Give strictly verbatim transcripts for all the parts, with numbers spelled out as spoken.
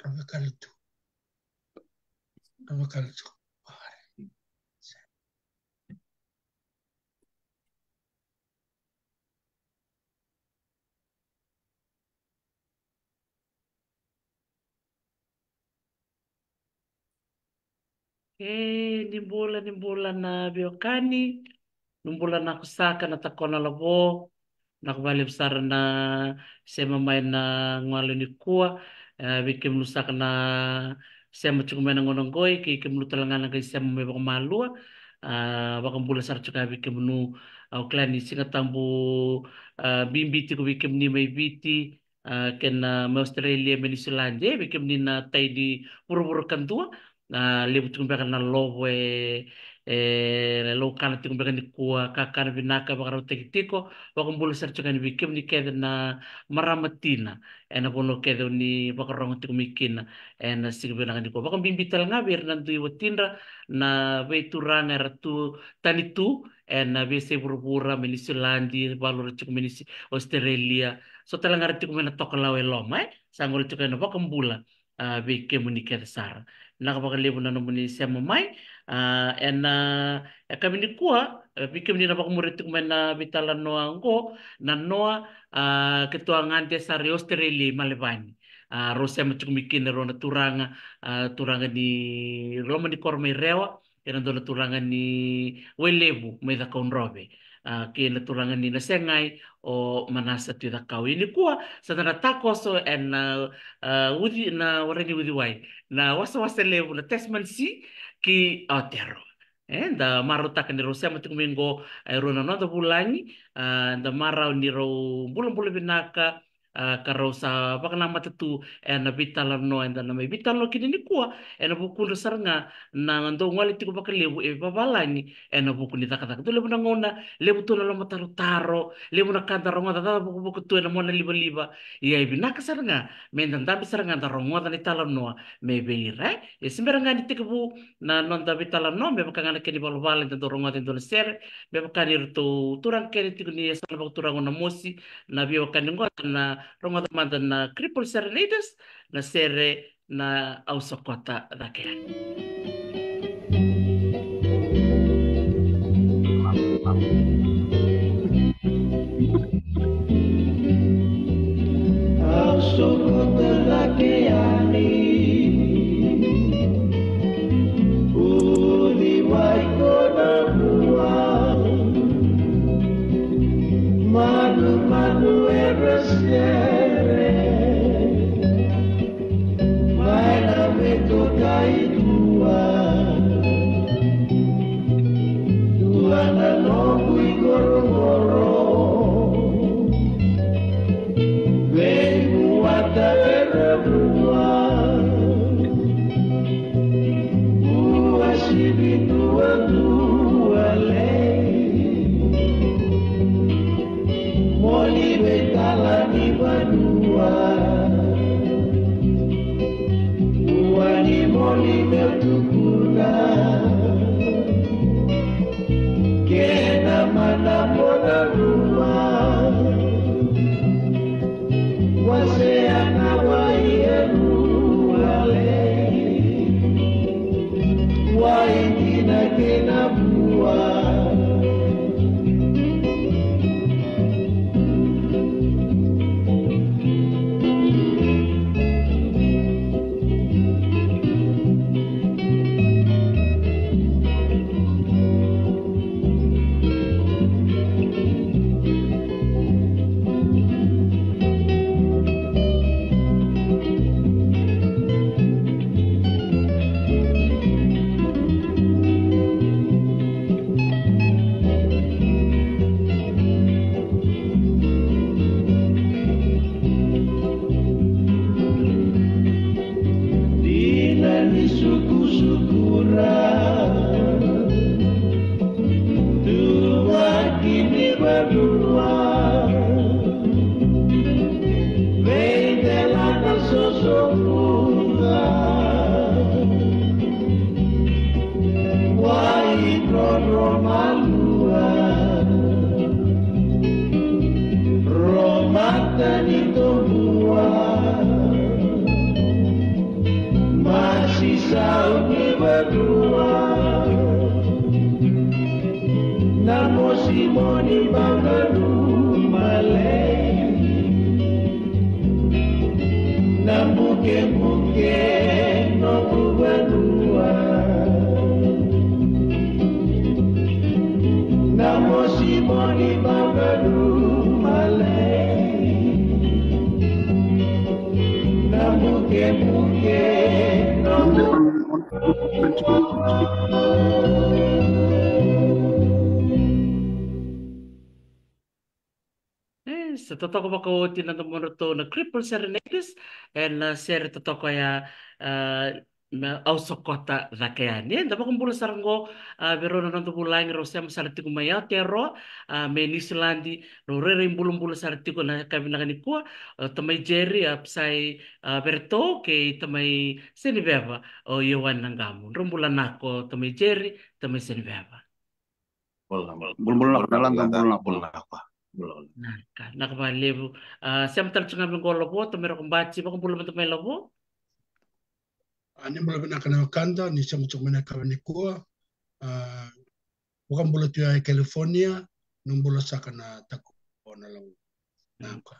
Ave kale tu. Ave kale tu. E, ni bula, ni bula na veiwekani, ni bula na kusaka na takona lavo, na kuvalevu sara na sema mai na gole nikua, e, vei kemunu saka na sema tiko mai na gauna qoi, kei kemunu tale ga na qai sema mai vakamalua, a, vakabula sara tiko vei kemunu, au kila ni Siga Tabu, a, bibi tiko vei kemuni mai Viti, a, kei na mai Australia, mai Niusiladi, e, vei kemuni na tai ni vuravura kadua, a, levu tiko beka na lovo e, e, laukana tiko beka nikua, kakana vinaka vakarautaki tiko, vakabula sara tiko yani vei kemuni kece na marama tina, ena vanua kece oni vakarogo tiko mai kina, ena siga vinaka nikua. Vakabibi tale ga vei ira na dui watidra, na veituraga era tu, tani tu, ena veiyasai vuravura, mai Niusiladi, valu era tiko mai Niusi-, Australia, so tale ga era tiko mai na tokalau e loma, e? Sa qole tiko ena vakabula, a, vei kemuni kece sara. Vinaka vakalevu na nomuni sema mai, a, ena, e, yakavi nikua, e, vei kemuni na vakamuria tiko mai na veitalanoa oqo, na noa, a, keitou a gade sara i Australia i Melbourne. A, rau sema tiko mai kina rau na turaga, a, turaga ni loma ni koro mai Rewa, kei na dua na turaga ni Wailevu mai Cakaudrove, a, kei na turaga ni Nasegai o Manasa Tuicakau. Ia nikua sa da na takoso ena, a, a, uci, na warai ni uciwai, na wasawasa levu na Tasman Sea ki Aotearoa. E, da marautaka ni rau sema tiko mai qo, e, rua na noda vulagi, a, da marau ni rau bulabula vinaka, a, ka rau sa vakanamata tu ena veitalanoa eda na mai veitalanoa kina nikua, ena vukudra sara ga na dau gole tiko vakalevu e vavalagi ena vuku ni cakacaka. Dau levu na gauna, levu tu na lomatarotaro, levu na ka da rogoca, caka vukavuka tu ena mona livaliva. Ia e vinaka sara ga me da dabe sara ga da rogoca na italanoa mai vei ira, e? E se bera ga ni tekivu na noda veitalanoa, me vaka ga na kena ivalavala eda dau rogoca e dua na sere, me vaka ni ratou turaga kece tiko ni yasana vakaturaga o Namosi, na veiwekani qo, na rogoca mada na Cripple Serenaders, na sere na Au Sokota Cake Yani. Au sokota cake yani, uciwai ko na vua, manumanu era sere, mai na veitokai dua. Dua na noqu iqoroqoro, veivuata era vua. Uasivi duadua lei, moli veitala ni vanua. Ua ni moli meu tukuna, kena mana mona rua. Wasea na wai e rua lei, wai dina kena vua. Dina ni sukusukura, tuvaki ni vanua, veidela na sosovuga, wai roro malua, ro mata ni tobua. Na mosi moni bakalu malei. Na bukebuke noku vanua. Na mosi moni bakalu malei. Na bukebuke noku E, sa totoka vakaoti na domodratou na Cripple Serenaders, e na sere totoka ya, a, na au sokota cake yani. E, da vakabula sara qo, a, vei rau na noda vulagi rau sema sara tiko mai Aotearoa, a, mai Niusiladi, rau rairai bulabula sara tiko na ka vinaka nikua, o tamai Jerry, a, Psai, a, Veretou, kei tamai Seniveva, o Ioane Naqamu. Drau bula nako, tamai Jerry, tamai Seniveva. Bula, bula, bula, bula, bula, bula, bula. Naka, naka vakalevu. A, sema tale tu ga mai qo Lavo, tamai Rokobati, vakabula mada mai Lavo. A, ni bula vinaka na wekada, ni sema tu mai na ka nikua. A, vakabula tu ya e California, ni bula saka na tako na Lavo. Naka.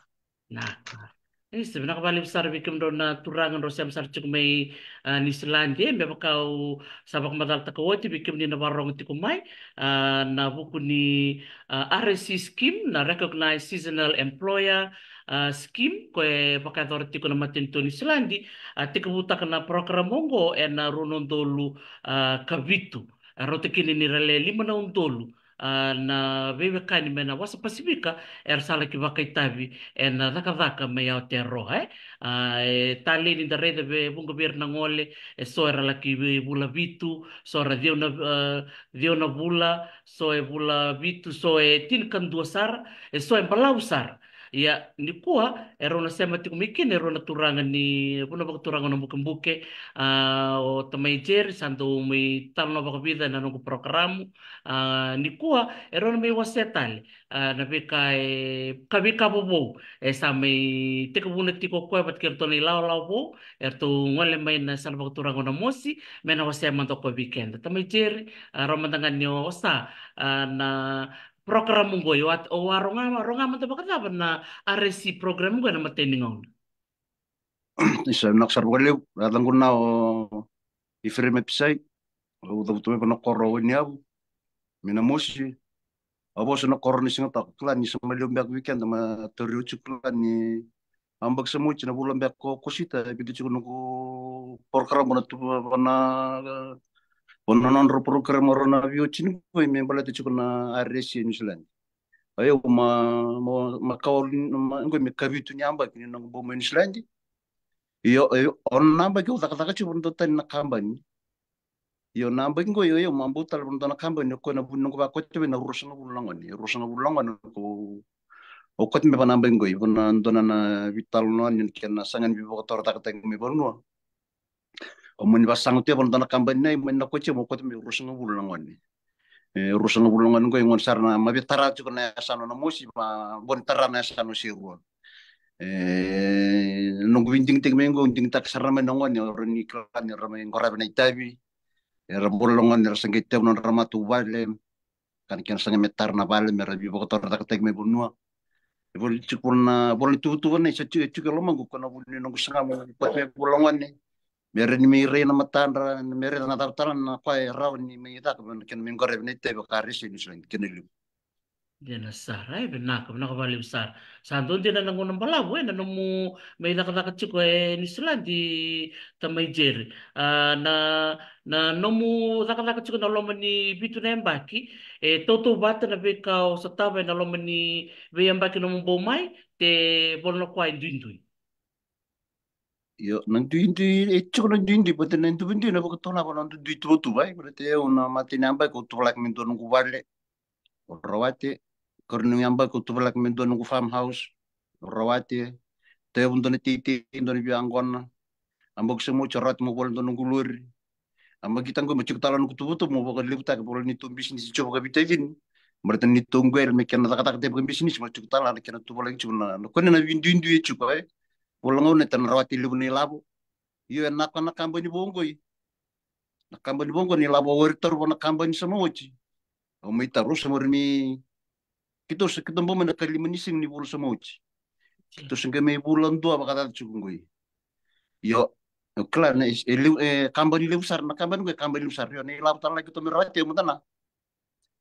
Naka. E, sa vinaka vakalevu sara vei kemudrau na turaga drau sema sara tiko mai, a, Niusiladi, e, me vaka au sa vakamacalataka oti vei kemuni na vakarorogo tiko mai, a, na vuku ni, a, R S E scheme, na Recognized Seasonal Employer, a, scheme, ko e vakayacora tiko na matanitu o Niusiladi, a, tekivutaka na program oqo ena rua na udolu, a, ka vitu. A, rauta kina ni ra le lima na udolu, a, na veiwekani mai na wasa Pasifika era sa laki vakaitavi ena cakacaka mai Aotearoa, e. A, e talei ni da raica vei, vuqa vei ira na gole, e so era laki vei vula vitu, so era ciwa na, a, ciwa na vula, so e vula vitu, so e tinikadua sara, e so e balavu sara. Ia, nikua, e rau na sema tiko mai kina e rua na turaga ni, vuna vakaturaga na bukebuke, a, o tamai Jerry, sa dau mai talanoa vakavica ena noqu parokaramu. A, nikua, e rau na mai wasea tale, a, na veika e, ka veika vovou e sa mai tekivuna tiko o koya vata kei ratou na ilawalawa vou, eratou gole mai na yasana vakaturaga o Namosi, me na wasea mada o koya vei keda. Tamai Jerry, a, rau mada ga ni o sa, a, na program oqo, o a, o a roga, roga mada vakacava na R S E program oqo ena imatai ni gauna? Isa, vinaka sara vakalevu. A, yacaqu na o Ifereimi Apisai. Au cavuta mai vua na koro o Waiyavu mai Namosi. Au vosa na koro ni Sigatabu, kila ni sa maliwa beka vei keda, ma tauri oti, kila ni a baki sa moiti na vula beka ko Okosita, e vita tiko noqu program na tu, vana, vana nodra program rau na veiwatini qoi me baleta tiko na R S E Niusiladi. O yau ma, ma, ma kawa, ma, qoi me kavitu ni yabaki ni noqu bau mai Niusiladi. Io, io, o na yabaki au cakacaka tiko vua na dua tani na kabani. Io, na yabaki qo, io, io, ma bau tale vua na dua na kabani, o koya na vuni noqu vakakote mai na ruasagavulu na gone, ruasagavulu na gone, ko, au kote mai vua na yabaki qo, vua na dua na, na veitalanoa ni kena saga ni veivakatorocaketaki mai vanua. Au mani vasaga tu vua na dua na kabani, na, mani na kote, au kote mai ruasagavulu na gone. E, ruasagavulu na gone qo, e gone sara na, ma veitara tiko na yasana o Namosi, ma boni tara na yasana o Serua. E, noqu veidigitaki mai qo, digitaka sara mai na gone, o ra ni kila ni ra mai qaravi na itavi. Era bula na gone, era sa qai tevu na nodra matavuvale. Ka na kena saga me tara na vale, me ra veivakatorocaketaki mai vanua. E voli tiko na, voli tuvatuva na isa tiko, tiko e lomaqu, ko na vuli noqu saga mo kote mai vula gone. Me ra ni mai rai na matadra, me rai na cava tale na koya e rawa ni mai caka, me na kena mai qaravi na itavi ka rese ni sila kena liu. Dina sara, e vinaka, vinaka vakalevu sara. Sa dua dina na gauna balavu, e na nomu mai cakacaka tiko e Niusiladi, tamai Jerry. A, na, na nomu cakacaka tiko na loma ni vitu na yabaki, e tautauvata na veika o sotava e na loma ni veiyabaki nomu bau mai, te vola na koya e duidui. Io, na duidui, e tiko na duidui, baleta na duidui na vakatau na vua na duidui tuvatuva, e, baleta e au na imatai ni yabaki au tuvalaki mai dua noqu vale, au rawati, karua ni yabaki au tuvalaki mai dua noqu farmhouse, au rawati, tevu dua na teitei, dua na veiyaqona, a baki sa moiti au rawati mo vola dua noqu lori, a baki taqo mo tiko tale noqu tuvatuva mo vakalevutaki, vola ni tou bisinisi tiko vakavitacini, baleta ni tou qele me kena cakacaka tei vakabisinisi, mo tiko tale na kena tuvalaki tiko na, na kone na veiduidui e tiko, e. Vola gauna e tana rawati levu na ilavo. Io, e naka na kabani vou qoi. Na kabani vaqo ni lavo wari taru vana kabani sa mai oti. Au mai taru sa mari mi. Keitou sa keitou bau mai na kalima ni siga ni vula sa mai oti. Keitou sa qai mai vula dua vakacaca tiko qoi. Io, au kila na e, e, levu- e, kabani levu sara, na kabani qoi kabani levu sara. Io, na ilavo tala na keitou mai rawati au mada na.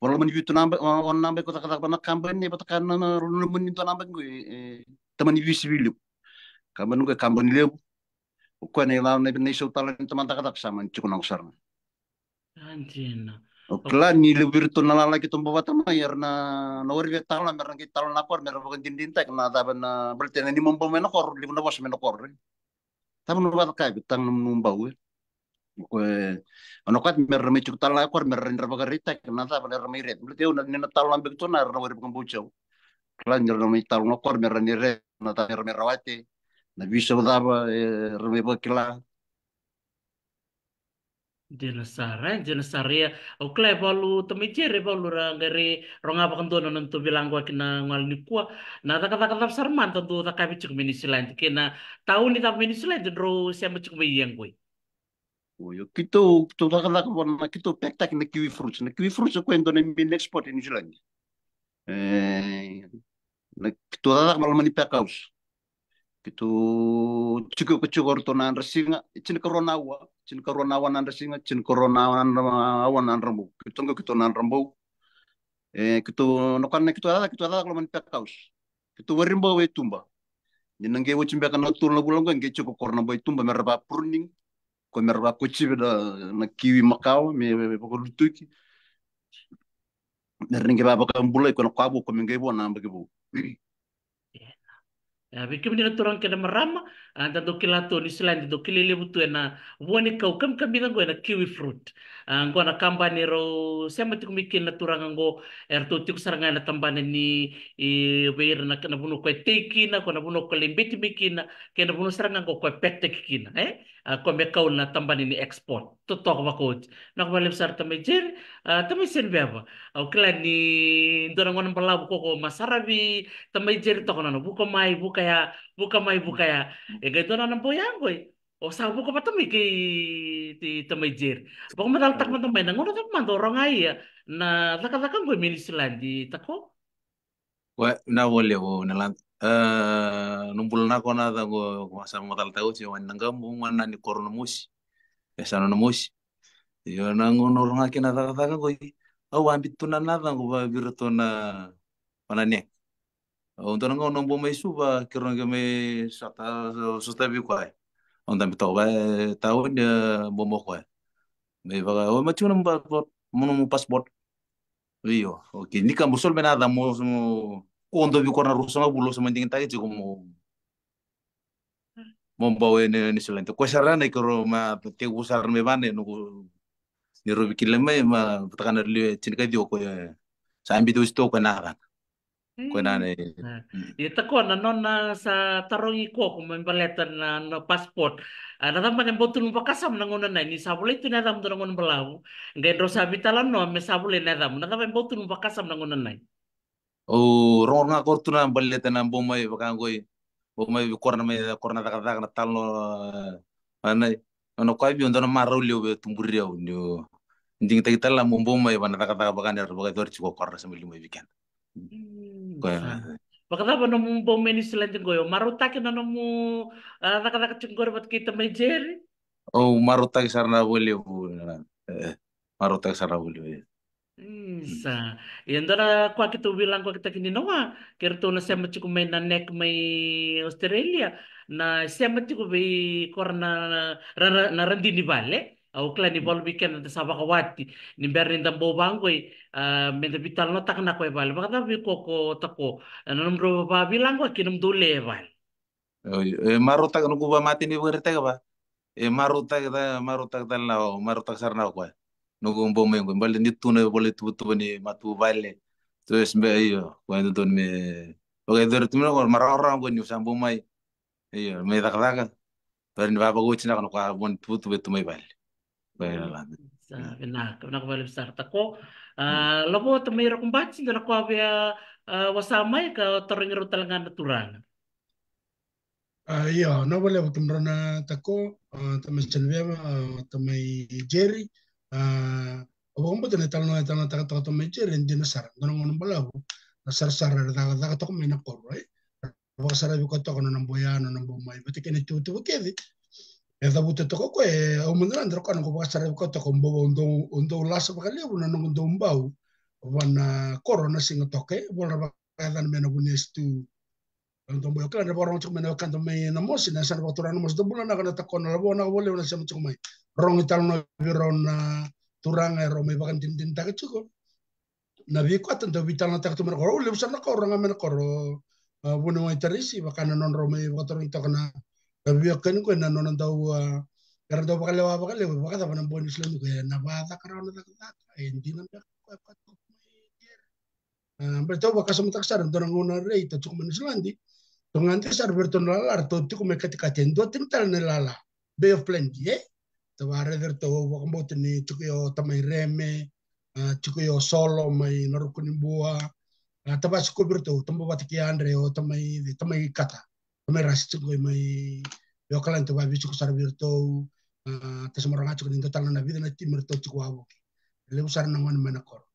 Vola mani vitu naba, o- ono naba iko cakacaka vana kabani, e vata ka na na rua na mani dua naba qoi, e, tamani visi viliu. Kabani qoi kabani levu. O koya na ilavo na na isau tala ni tamani cakacaka sa mani tiko na sara. A dina. O kila ni levu vei iratou na lala keitou bau vata mai era na na wari vei tala mera qai tala na koro mera vakadinadinataki na cava na baleta na ni mabau mai na koro, levu na vosa mai na koro. Cava na vakacaka vei taga na manu bau e. Ko e ona kati mera mai tiko tala na koro mera raidra vakaraitaki na cava na era mai reti. Baleta eu na ni na tala na beki tu na era na wari vakabauti au. Kila ni era na mai tala na koro mera ni reti na cava era mai rawati. Na visau cava era mai vakila. Dina sara, e dina sara. Ia, au kila e valu tamai Jeri, e valu ra qai rai roga vakadua na nona tou vilaqu aki na gole nikua. Na cakacaka cava sara mada dou cakavi tiko mai New Zealand kei na tauni cava mai New Zealand drau sema tiko mai ia qoi? Oi, o keitou keitou cakacaka vana keitou pekitaki na kiwi fruits. Na kiwi fruits o koya e dua na main export e New Zealand. E, na keitou cakacaka vana mani pack house. Keitou tiko ko tiko ratou na yadra siga, e tinikarua na aua, tinikarua na aua na yadra siga, tinikarua na aua na yadra bau. Keitou qo keitou na yadra bau. E keitou na kona keitou cakacaka keitou cakacaka loma ni pack house. Keitou wari bau e tuba. Ni na qai oti beka na tolu na vula qo e qai tiko koro na bau e tuba mera va pruning. Ko mera va kotivi na na kiwi makawa me vakalutuki. Mera ni qai va vakabulai ko na koya vou ko me qai vua na baki vou. E, vei kemuni na turaga kei na marama, a, da dau kila tu o Niusiladi dau kilai levu tu ena vua ni kau kamikamica qo ena kiwi fruit. A, qo na kabani rau sema tiko mai kina na turaga qo, eratou tiko sara ga ena tabana ni, i, vei ira na, na vanua ko e tei kina, ko na vanua ko e lai beti mai kina, kei na vanua sara ga qo ko e pekitaki kina, e? A, ko me kau na tabana ni export. Totoka vakaoti. Vinaka vakalevu sara tamai Jeri, a, tamai Seniveva. Au kila ni dua na gauna balavu ko ko ma saravi tamai Jeri toka nona vuka mai, vuka ya, vuka mai, vuka ya. E qai dua na nona bau ya qoi. O sa vuka vata mai kei ti tamai Jeri. Vakamacalataka mada mai na gauna cava mada o roga ia na cakacaka qoi mai Niusiladi, Tako? Ue, vinaka vakalevu na lada. E, na bula na ko na caqo ko sa matalataka oti, o wani na qabu, o wani na ni koro na mosi. E sa nona mosi. Io na gauna o roga kina cakacaka qoi. Au a bitu na na caqo vavira to na vana ne. Au dua na gauna bau mai Suva, kiro qe mai sota, sota vi koya. Au da bitu va e tauni, e, bau mo koya. Mai vaka, o ma tiko na passport, mo na mo passport. Io, okay. Ni ka mo soli mai na yaca mo, mo, ko dovi kora na ruasagavulu, sa mai digitaki tiko mo, mo bau e Niu, Niusiladi. Ko sara na ikoro ma tekivu sara mai vana, noqu, ni rovi kila mai, ma, vata ka na liu e tinikaciwa ko e, sa biuti oti tu ko e na yaca. Ko e na, mm, e, mm. Ia Tako, na nona sa tarogi koya ko me baleta na, na passport. A, na cava mada e bau tu na nomu vakasama na gauna nai, ni sa volai tu na yacamu dua na gauna balavu, qai drau sa veitalanoa me sa volai na yacamu. Na cava e bau tu na nomu vakasama na gauna nai? Au rogorogo ga koro tu na baleta na bau mai vaka qoi. Bau mai koro na mai, koro na cakacaka na talanoa, a, nai. Nona koya vei au dua na marau levu e tuburi au niu digitaki tale na mo bau mai vaka na cakacaka vaka ni ra vakayacori tiko o koro na sa mai liu mai vei keda. Mm, koya. Sa. Vakacava nomu bau mai Niusiladi qoi, o marautaki na nomu, a, cakacaka tiko qori vata kei tamai Jeri? Au marautaki sara na vakalevu, e, marautaki sara na vakalevu, e. Mm, sa. Ia dua na koya keitou veilaqataki ni na wa, kei ratou na sema tiko mai na nek mai Australia, na sema tiko vei kora na, na, na, na radini vale. Au kila ni valu vei keda da sa vakawati ni bera ni da bau vaqoi, a, me da veitalanoataka na koya e vale. Vakacava vei koya ko Tako, e, na nomudrau vaveilaqa ki na nomudou lewe e vale? Oi, e marautaka, noqu vamateni vakaraitaka va. E marautaka, marautaka tale na, marautaka sara na koya. Noqu bau mai qo, baleta ni tu na ivola ituvatuva ni matavuvale. Tu e sebe, io, koya e dodonu me vakayacori tu me na koya, marau rawa qo niu sa bau mai. Io, me cakacaka. Tori ni vavakauti na koya na koya vua ni tuvatuva e tu mai vale. Koya e lala. Sa, vinaka, vinaka vakalevu sara Tako. A, Lavo, tamai Rokobati, dua na koya via, a, wasa mai ka tarogi rau tale ga na turaga. A, io, na valevu ki mrona tako, a, tamai Genevieve, a, tamai Jerry, a, o vakabauta na talanoa e talanoataka toka tamai Jerry e dina sara. Dua na gauna balavu na sarasara era cakacaka toka mai na koro, e vakasaravi koya toka na nona bau ya, na nona bau mai vata kei na ituvatuva kece. E cavuta toka o koya, e au mada na dra koya na qo vakasaravi koya toka, bau au dau, au dau lasa vakalevu na noqu dau bau va na koro na siga toka, e vola ra vakayacana mai na vuniasi tu. Au dau bau, au kila na vakarogo tiko mai na wekada mai na mosi, na yasana vakaturaga na mosi, dau bula naka na tako na lavo naka vakalevu na sema tiko mai. Rogo italanoa vei rau na turaga e rau mai vakadinadinataka tiko na veika dau veitalanoataka tu mai na koro. Au levu sara na koro ga mai na koro, a, vuniwai tarisi, vaka na nodrau mai vakatarogi toka na, na veiwekani qo na nona dau, a, era dau vakalewa vakalevu, vakacava na boy ni Niusiladi qo, e na vacaka rawa na cakacaka, e dina beka koya, koya toka mai Jerry. A, baleta au vakasamataka sara, dua na gauna rei tou tiko mai Niusiladi, tou gade sara vei iratou na lala, ratou tiko mai katikati, e dua tani tale na lala, Bay of Plenty, e? Tou vakaraici iratou, au vakabauta ni tiko o tamai Reme, a, tiko o Solo mai na ruku ni Bua, a, tou vasikovi iratou, tou bau vata kei Andre, o tamai, tamai Kata, tamai Rasi tiko mai Okaladi, tou vavisiko sara vei iratou, a, tou sa maraga tiko ni dua tale na vica na timi iratou tiko wavoki. Levu sara na gone mai na koro.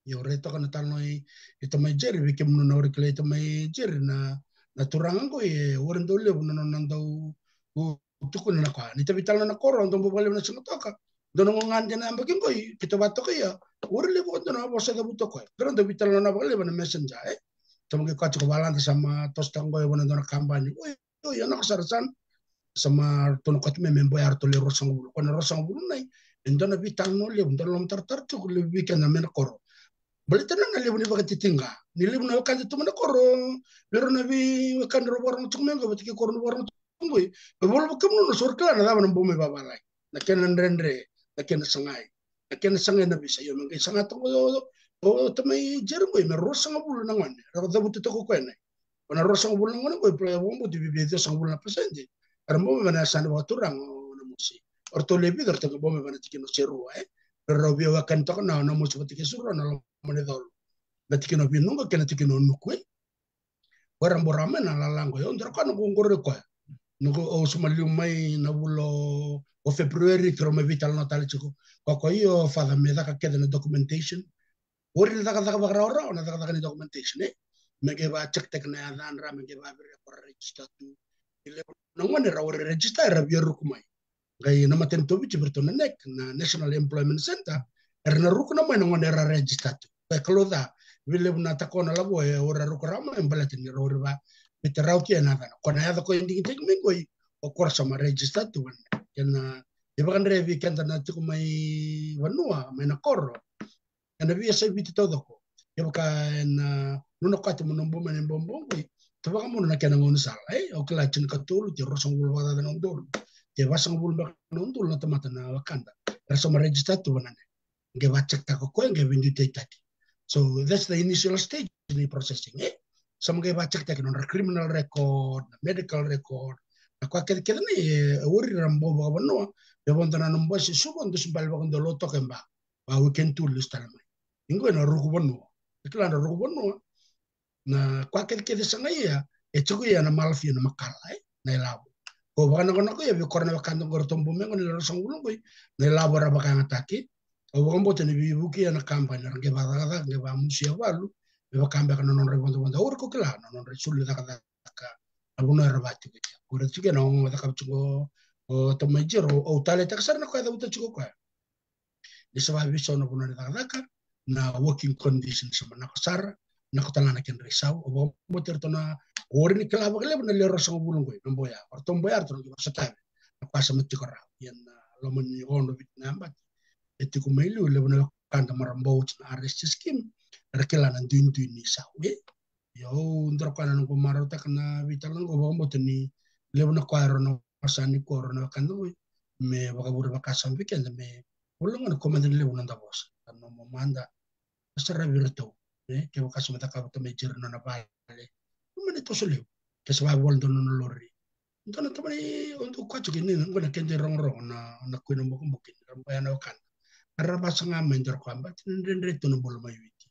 Io, raica toka na talanoa i, i tamai Jerry, vei kemunu na ori kilai tamai Jerry, na, na turaga qo, e, ori dau levu na nona dau, u, tukuna na koya. Ni tavi tale na koro, dau bau vakalevu na siga toka. Dua na gauna gade na yabaki qo, keitou vatoka ia. Ori levu dua na vosa cavuta o koya. Dua na dau veitalanoa vakalevu na messenger, e. Tama qai koya tiko valada sa ma toso toka qo, e vua na dua na kabani. Oi, io, io, naka sara sa na. Sa ma ratou na koti me, me boya ratou le ruasagavulu. Ko na ruasagavulu nai, e dua na veitalanoa levu, dua na lomatarotaro tiko levu vei keda mai na koro. Baleta na, na levu ni vakatitiqa. Ni levu na wekada tu mai na koro, vei rau na veiwekada rau vakarorogo tiko mai qo, vata kei koro na vakarorogo tiko qo. E volai vei kemunu na so ra kila na cava na bau mai vavalagi. Na kena dredre, na kena sagai. Na kena sagai na visa, io, me qai saga toka o, o, o tamai Jerry qo, me ruasagavulu na gone. Ra cavuta toka o koya nai. O na ruasagavulu na gone qo, e vakabauti vei, vei ciwasagavulu na pasede era bau mai va na yasana vakaturaga o Namosi. O ratou le vica, o ratou qai bau mai va na tikina o Serua, e. Ra, rau via wekani toka na o Namosi vata kei Serua na loma ni colo. Na tikina o Vinuqa kei na tikina o Nuku, e. Ko era bau ra mai na lala qo, e, au dra koya na qo, qori koya. Na qo, au sa mai liu mai na vula o, o February, keirau mai veitalanoa tale tiko. Ko koya, io, Father, me caka kece na documentation. Ori na cakacaka vakarawarawa na cakacaka ni documentation, e. Me qai va check-taki na yacadra, me qai va vei ira ko ra register tu. Ni levu na gone era ori register, era via ruku mai. Qai na matanitu o Viti vei iratou na NEC, na National Employment Centre, era na ruku na mai na gone era register tu. Qai kalouca, vei levu na tako na lavo e ori ra ruku ra mai, baleta ni ra ori va, me te rauti e na cana. Ko na yaca ko e digitaki mai qoi, o ko ra sa ma register tu vana. Kena, e vakadre vei keda na tiko mai vanua, mai na koro. Ena veiyasai Viti taucoko. Kevaka ena nona kati mo na bau mai na bobo qoi, te vakamona na kena gaunisala, e? Au kila tinikatolu, te ruasagavulu vakacaca na udolu, te vasagavulu beka na udolu na tamata na wekada era sa ma register tu vana ne. Qai va check-taka o koya, qai veidutaitaki. So that's the initial stage ni processing, e? Sa ma qai va check-taki na nodra criminal record, na medical record, na koya kece kece nei, e, ori ra bau vakavanua, me vodo na nomu basi Suva, dusi bale vakadua, lako toka e Ba. Va weekend tu lesu tale mai. Iqo ena ruku vanua. E kila na ruku vanua. Na koya kece kece saga ia, e tiko ia na malafia na makala, e? Na ilavo. Ko vakanakona ko ia vei kora na wekada qo ratou bau mai qo na le ruasagavulu qoi, na ilavo era vakayagataki. Au vakabauta ni veivuke ia na kabani, era qai vakacakacaka, qai vakamusuya valu, me vaka beka na nodra ivadavada. Ori ko kila na nodra isulu ni cakacaka, na vanua era vaka tiko kina. Ko ira tiko na oga cakava tiko o tamai Jero, au taleitaka sara na koya cavuta tiko koya. Ni sa vakaveisau na vanua ni cakacaka, na working condition sa manako sara, na ko tala na kedra isau, au vakabauta iratou na, ori ni kila vakalevu na le ruasagavulu qoi, na boya, o ratou boya ratou na qai vakasotavi na koya sa ma tiko rawa. Ia na loma ni ono Viti na yabaki e tiko mai liu, levu na wekada mara bau oti na R S T scheme, era kila na duidui ni isau, e? Ia au dra koya na noqu marautaka na veitalanoa qo, vakabauta ni levu na koya era na wasa ni koya era na wekada qoi, me vakavure vakasama vei keda me vula gona ko mada ni levu na noda vosa. Ka nomu mada saravi iratou, e, kevaka sa mai cakava tamai Jero na nona vale, me na toso levu. Ke sa vakavolai dua na nona lori. Dua na tamani, o dau koya tiko ni, qo na keda irogorogo na, na kuina bukabuka ni ra baya na wekada. Era vasaga mai dua ra koya, baleta ni dredre tu na bula mai Viti.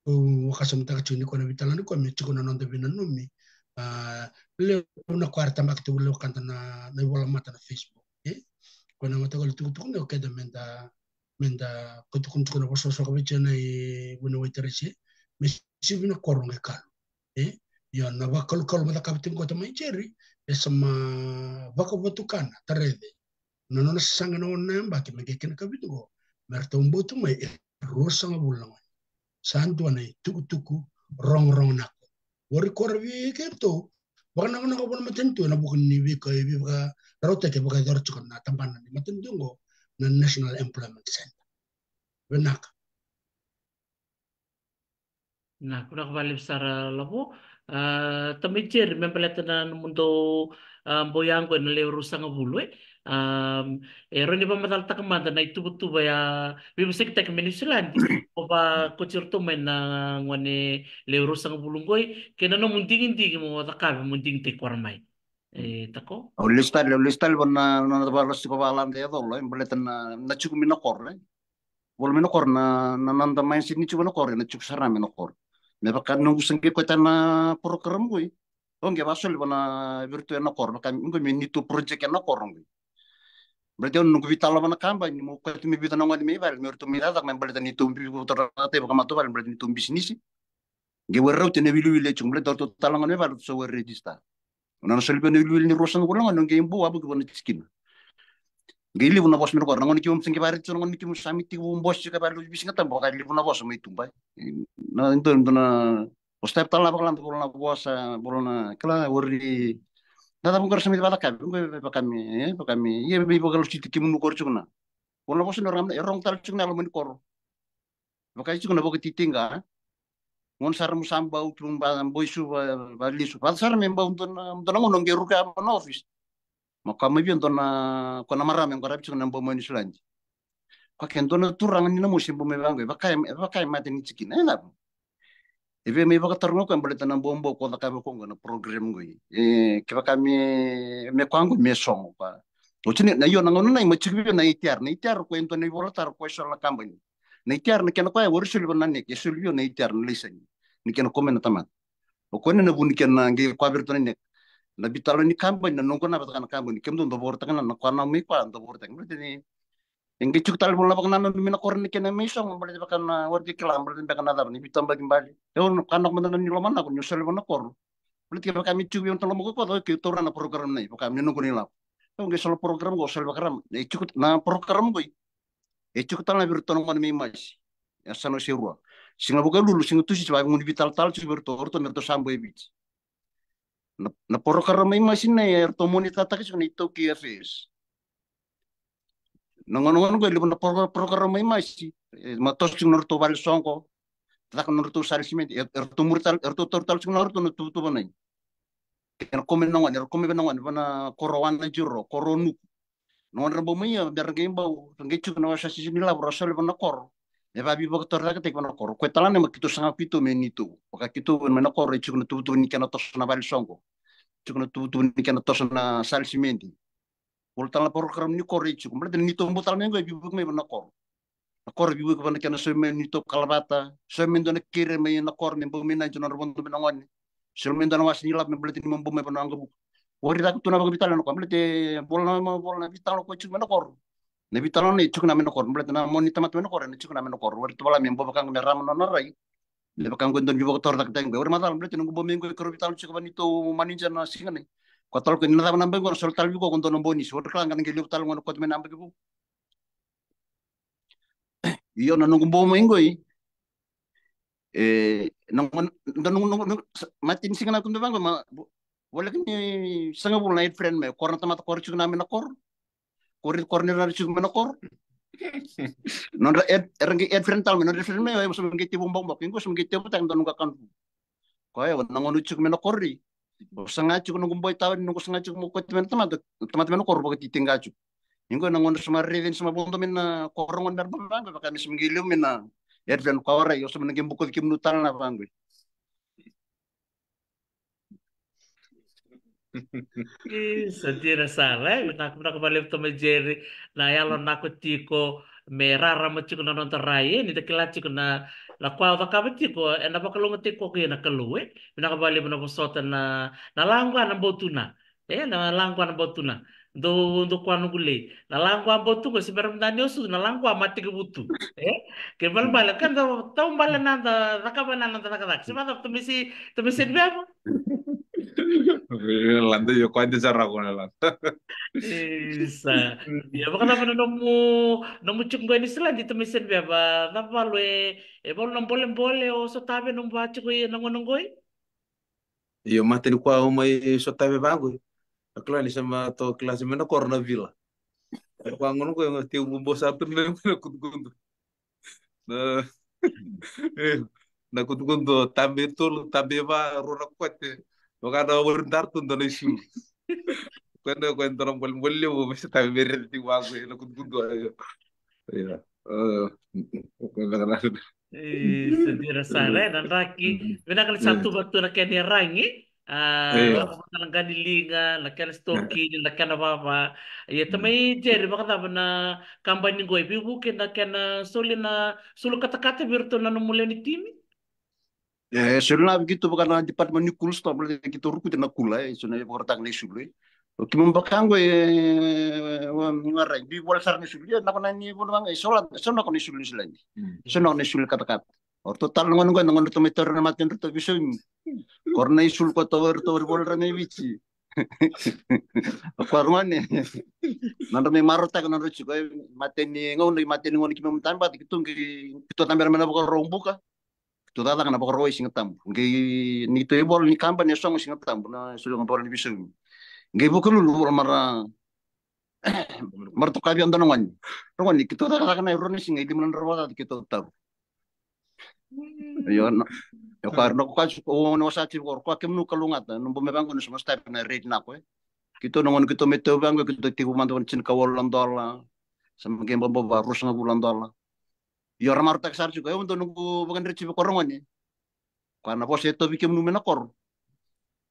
Au vakasamataka tiko ni koya na veitalanoa ni koya me tiko na noda veinanumi. A, Levu na koya era tabaki tu, levu kada na, na ivola mata na Facebook, e? Ko na mataqali tukutuku ni o keda meda, meda ko tukuna tiko na vosa soka vei tiko na i vuna Waiteresi, me sivi na koro qai kalu, e? Io, na vakalukalu ma cakava tiko qo tamai Jerry, e sa ma vakavatukana, tarece na nona sasaga na ono na yabaki me qai kena ka vitu qo, me ratou bau tu mai e ruasagavulu na gone. Sa dua na itukutuku rogorogo nako. Ori kora vei keitou vakanakonako vua na matanitu ena vuku ni veika e veivakarautaki e vakayacora tiko na tabana ni matanitu qo, na National Employment Center. Vinaka. Na, vinaka vakalevu sara Lavo. A, tamai Jerry, me baleta na nomudou, a, boi yaqo ena lewe ruasagavulu, e? A, e rawa ni vakamacalataka mada na ituvatuva ya veivosakitaki mai Niusiladi, o vakoti iratou mai na gone lewe ruasagavulu qoi, kei na nomu digidigi mo cakava mo digitaki koya mai. E, tako? Au lesu tale, au lesu tale vua na, na, na vakalasi ko vakalada e colo, e, baleta na, na tiko mai na koro, e. Vola mai na koro na, na, na noda mindset ni tiko mai na koro, ena tiko sara mai na koro. Me vaka noqu sa qai kauta na program qoi. Au qai vakasoli vua na vei iratou ena koro, vaka qoi me neitou project ena koro qoi. Baleta au noqu veitalanoa vua na kabani, meu kauta mai vica na gone mai vale, me ratou mai cakacaka, me baleta neitou bibi, vakamatavuvale, baleta neitou bisinisi. Qai were rauta na wiliwili e tiko, baleta ratou tale na gone mai vale, ratou sa were register. O na soli vei na wiliwili ni ruasagavulu na gone, o qai bau wavoki vua na tikina. Qai levu na vosa mai na koro, na gone keimami sa qai vakaraica tiko, na gone keimami sa mai tekivu bose tiko, ka vale, bisinisi ka tabu, ka levu na vosa mai tuba. Na, dua, dua na, o step tale na vakalada, vola na vosa, vola na, kila, ori, na cava qori sa mai vakacakava, qori vaka me, e, vaka me, ia me vakalositi kemuni koro tiko na. Vola na vosa ni ori, e rogo tale tiko na yalo mai ni koro. Vaka tiko na vakatitiqa. Gone sara mo sa bau tu, ba, boi su, va, valesu. Vaka sara me bau dua na, dua na gone qai ruka na office. Ma koya mai vei dua na, ko na marama e qaravi tiko na bau mai Niusiladi. Koya ke dua na turaga ni na mosi e bau mai vaqo, e vaka e, e vaka e mata ni tikina, e cava? E via mai vakataroga koya baleta na bobo ko cakava ko qo na program qoi. E, kevaka me, me koya qo me sogo koya. Oti ni, na io na gauna nai ma tiko vei na A T R, na A T R ko e dua na ivola taro ko e soli na kabani. Na A T R na kena koya, e wari soli vua na NEC, e soli vei au na A T R na laisani. Ni kena komena tamata. O koya na vu ni kena qai koya vei iratou na NEC. Na veitalanoa ni kabani, na noqu na vata na kabani, kemudou dau vakarautaka na, na koya na mai koya dau vakarautaka. Baleta ni, e qai tiko tale vua na vakanananu mai na koro ni kena mai sogo, baleta vaka na wari kila, baleta beka na cava, ni veitabaki bale. E au na koya na komena ni loma nako, ni au soli vua na koro. Baleta ke vaka me tiko vei au na loma ko koya, ke taura na program nai, vaka me noqu ni lako. E au qai soli program ko, soli vakarama. E tiko na program ko. E tiko tale na vei iratou na gone mai Masi. E sa na se rua. Siga Vukelulu, siga Tusiti, vaka gunu vitalatala tiko vei iratou, o iratou me ratou sa bau e Viti. Na, na program mai Masi na e ratou monitataka tiko na iTaukei Affairs. Na gauna, gauna qo e levu na pro-, program mai Masi. E, ma toso tiko na ratou vale soqo. Caka na ratou sala simede. E, e ratou muri tale, e ratou tauri tale tiko na ratou na tuvatuva nai. Kena kome na gone, era kome vei na gone, vei na koro Wanajiro, koro Nuku. Na gone ra bau mai ia, me ra qai bau, ra qai tiko na wasa sisi ni lavo, ra soli vei na koro. E via veivakatorocaketaki vei na koro. Koya tale na ma keitou saga keitou me neitou. Vaka keitou mai na koro, e tiko na tuvatuva ni kena toso na vale soqo. Tiko na tuvatuva ni kena toso na sala simede. Volo tale na program ni koro e tiko. Baleta ni neitou bau tale mai qo e veivuke mai vei na koro. Na koro veivuke vei na kena saumi mai neitou kalavata. Saumi mai dua na kere mai na koro me bau mai na dua na vodo mai na gone. Saumi mai dua na wasa ni lavo me baleta ni mo bau mai vei na waqavuka. Wari caka tu na vakavitala na koro. Baleta vola na, vola na vitala ko tiko mai na koro. Na vitala na e tiko na mai na koro. Baleta na mo ni tamata mai na koro, na tiko na mai na koro. Wari tu vola me bau vaka me rama na nona rai. Me vaka qo e dua ni veivakatorocaketaki qo. Ori macala, baleta noqu bau mai qo e koro vitala tiko vei neitou manager na siga nei. Ko tale ko ni na cava na bai qo na soli tale vei ko, ko dua na bonisi. Ori kila ga na qai levu tale qo na koto mai na yabaki vou. Io na noqu bau mai qo i. E, na, na, na, na, na, mate ni siga na kuda vaqo, ma, vo-, voleka ni sagavulu na head friend mai, koro na tamata koro tiko na mai na koro. Koro, koro ni rara tiko mai na koro. Nodra head, era qai head friend tale mai, nodra head friend mai, o, e, so qai tevu bokoboko, qo so qai tevu taki, donu ga kanu. Koya, na gauna tiko mai na koro ri. O saga tiko noqu boi tawa, noqu saga tiko mo koti mai na tamata, tamata mai na koro, vakatitiqa tiko. Qo na gauna sa ma raici, sa ma vodo mai na koro gauna mera bau vaqo, vaka me sa ma qai levu mai na head friend koya, o rai, o sa ma na qai bokoci kemunu tale na vaqo. Isa, dina sara, e? Vinaka, vinaka vakalevu tamai Jerry. Na yalo nako tiko me rarama tiko na noda rai, e? Ni da kila tiko na, Na koya au cakava tiko, ena vakalougatataki koya na Kalou, e. Vinaka vakalevu na vosota na, na laqua na bau tu na. E, na laqua na bau tu na. Dou, dou koya noqu lei. Na laqua bau tu qo, se bera mada ni osu, na laqua ma tekivu tu. E? Ke balebale, ka da tau bale na da, cakava na da cakacaka. Se vacava, tamai se, tamai se ni veva. Lada, io, koya de sara ko na lada. Isa. Ia, vakacava na nomu, nomu tiko qo e Niusiladi, tamai se ni veva. Cava valu e, e valu na bolebole o sotava nomu va tiko i na gauna qoi? Io, mata ni koya au mai sotava vaqo. A kila ni sa ma to kilasi mai na koro na vila. Koya gauna qo e tekivu bosa tu na kutukutu. Na, e, na kutukutu, tabe tolu, tabe va, rua na kote. Vaka na wari daru tu dua na isulu. Koya na, koya dua na bolebole levu, me sa tabe me rere tiko vaqo, na kutukutu, ayo. Ia. E, koya vaka na. E, sa dina sara, e, na draki. Mm. Vinaka ni sa, e, tuva tu na kena iyaragi. A, io, na kena liga, na kena sitokini, na kena vava. Ia, mm, tamai Jerry, vakacava na kabani qo e veivuke na kena soli na sulu katakata vei iratou na nomu lewe ni timi? E, soli na vei keitou vaka na department ni cool store, baleta keitou rukuti na kula, e, so na vakarautaka na isulu, e. O keimami vaka qo, e, wa, wa rai, biu vola sara na isulu, e, na kona ni vola vaka, e, so la, so na kona isulu ni Niusiladi. Mm. So na kona isulu katakata. O ratou tale na gone qo, na gone ratou mai tauri na mate ni ratou veisaumi. Ko ra na isulu ko tauri, tauri vola ra mai Viti. O koya ra gone. Nodra mai marautaka nodra tiko, e, mate ni gauna, mate ni gauna keimami tabata, keitou qai, keitou tabera mai na vakarau buka. Keitou cakacaka na vakarau e Sigatabu. Qai ni keitou ivola ni kabani e sogo Sigatabu, na soli ga vola ni veisaumi. Qai Vukelulu vola mara, mara toka vei au dua na gone. Ra gone, keitou cakacaka na e rua na siga, e lima na drau vakacaca keitou tauri. Mm. Io, na, io, koya, na koya, o, na wasa tiko, koya kemunu kalougata, na bau mai vaqo, na so na step na rate na koya. Keitou na gone, keitou mai tau vaqo, keitou tekivu mada na tinikawalu na dola. Sa mai qai bau va ruasagavulu na dola. Io, ra marautaka sara tiko, e, au dau noqu vakadreti vei koya ra gone. Koya na vosa e tauvi kemunu mai na koro.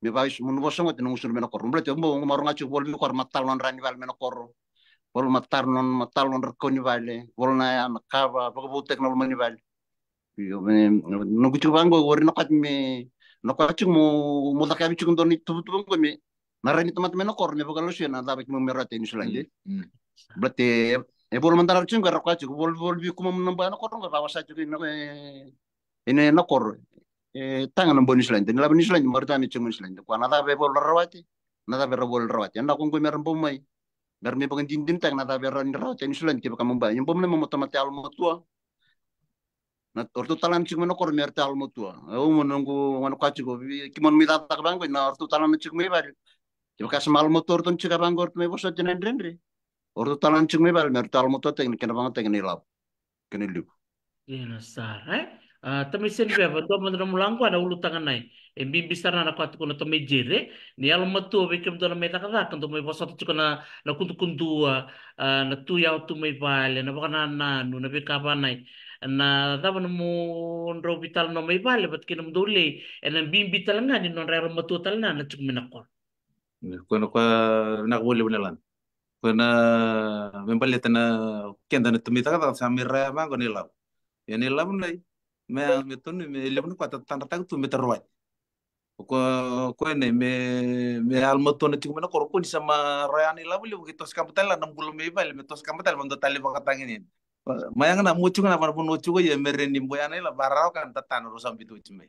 Me vaka isu, mo na vosa goti na gusudra mai na koro. Baleta, mo, mo maroga tiko, vola vei koya ra matala nodra ni vale mai na koro. Vola matala nodra, matala nodra kau ni vale. Vola na ya na kava, vakavoutaki na loma ni vale. Io, me, noqu tiko vaqo, wari na kati me, na kati mo, mo cakavi tiko dua ni tuvatuva qo me, na rai ni tamata mai na koro, me vakalasu na cava keimami rawata e Niusiladi. Mm, mm. Baleta, e vola mada na tiko, ra koya tiko, vola, vola vei keimami na bau na koro, qo vavasa tiko, na, e, ena, na koro. E, taga na bau Niusiladi, ni lavo Niusiladi, marautaka na tiko Niusiladi. Koya na cava e vola rawati, na cava era vola rawati. Ena ko qo me ra bau mai. Me ra mai vakadinadinataka na cava era ni rawati e Niusiladi, kevaka mo bau. Ia bau mai mo tamata yalomatua. Na, o ratou tale na tiko mai na koro me ratou yalomatua. Au mo noqu gone koya tiko, keimami mai cakacaka vaqo, na o ratou tale na tiko mai vale. Kevaka sa mai yalomatua o ratou na tiko vaqo, o ratou mai vosoti na dredre. O ratou tale na tiko mai vale me ratou yalomatua tiko na kena vagataki na ilavo. Kena levu. Dina sara, e? A, tamai Seniveva, dua mada na nomu laqua na ulutaga nai. E bibi sara na koya tukuna tamai Jere, e? Ni yalomatua vei kemudou na mai cakacaka, dou mai vosota tiko na, na kudukudua, a, na tu yawa tu mai vale, na vakanananu, na veika vanai. Na cava nomudrau veitalanoa mai vale vata kei nomudou lei, ena bibi tale ga ni nodra yalomatua tale na, na tiko mai na koro. Koya na koya vinaka vakalevu na lana. Koya na me baleta na keda na tu mai cakacaka sa mai raya vaqo na ilavo. Ia na ilavo nai, me, me tonu, me levu na koya tatadrataka tu me tarogi. O koya, koya nai, me, me yalomatua na tiko mai na koro, ko ni sa ma raya na ilavo levu, ke toso kaba tale na bula mai vale, me toso kaba tale, me dua tale vakatagini. Ma yaga na mo tiko na vana vanua tiko ia me reni boya na ila varawa ka na tatana ro sa bitu oti mai.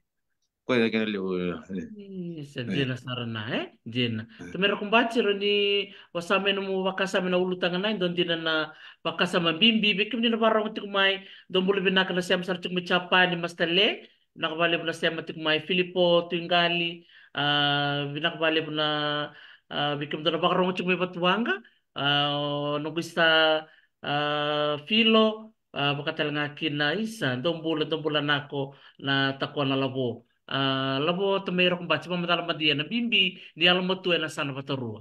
Koya kena levu, e. Isa, dina sara na, e? Dina. Tamai Rakubati, ro ni vasa mai nomu vakasama na ulutaga na, e dua dina na vakasama bibi vei kemuni na vakarogo tiko mai, dou bula vinaka na sema sara tiko mai Japani, Master Le, vinaka vakalevu na sema tiko mai Filipo Tuiqali, a, vinaka vakalevu na, a, vei kemudou na vakarogo tiko mai Vatuwaqa, a, o noqu isa, a, Filo, a, vaka tale ga kina isa, dou bula, dou bula nako na Takona Lavo. A, Lavo, tamai Rakubati, vakamacala mada ia na bibi ni yalomatua ena yasana vata rua.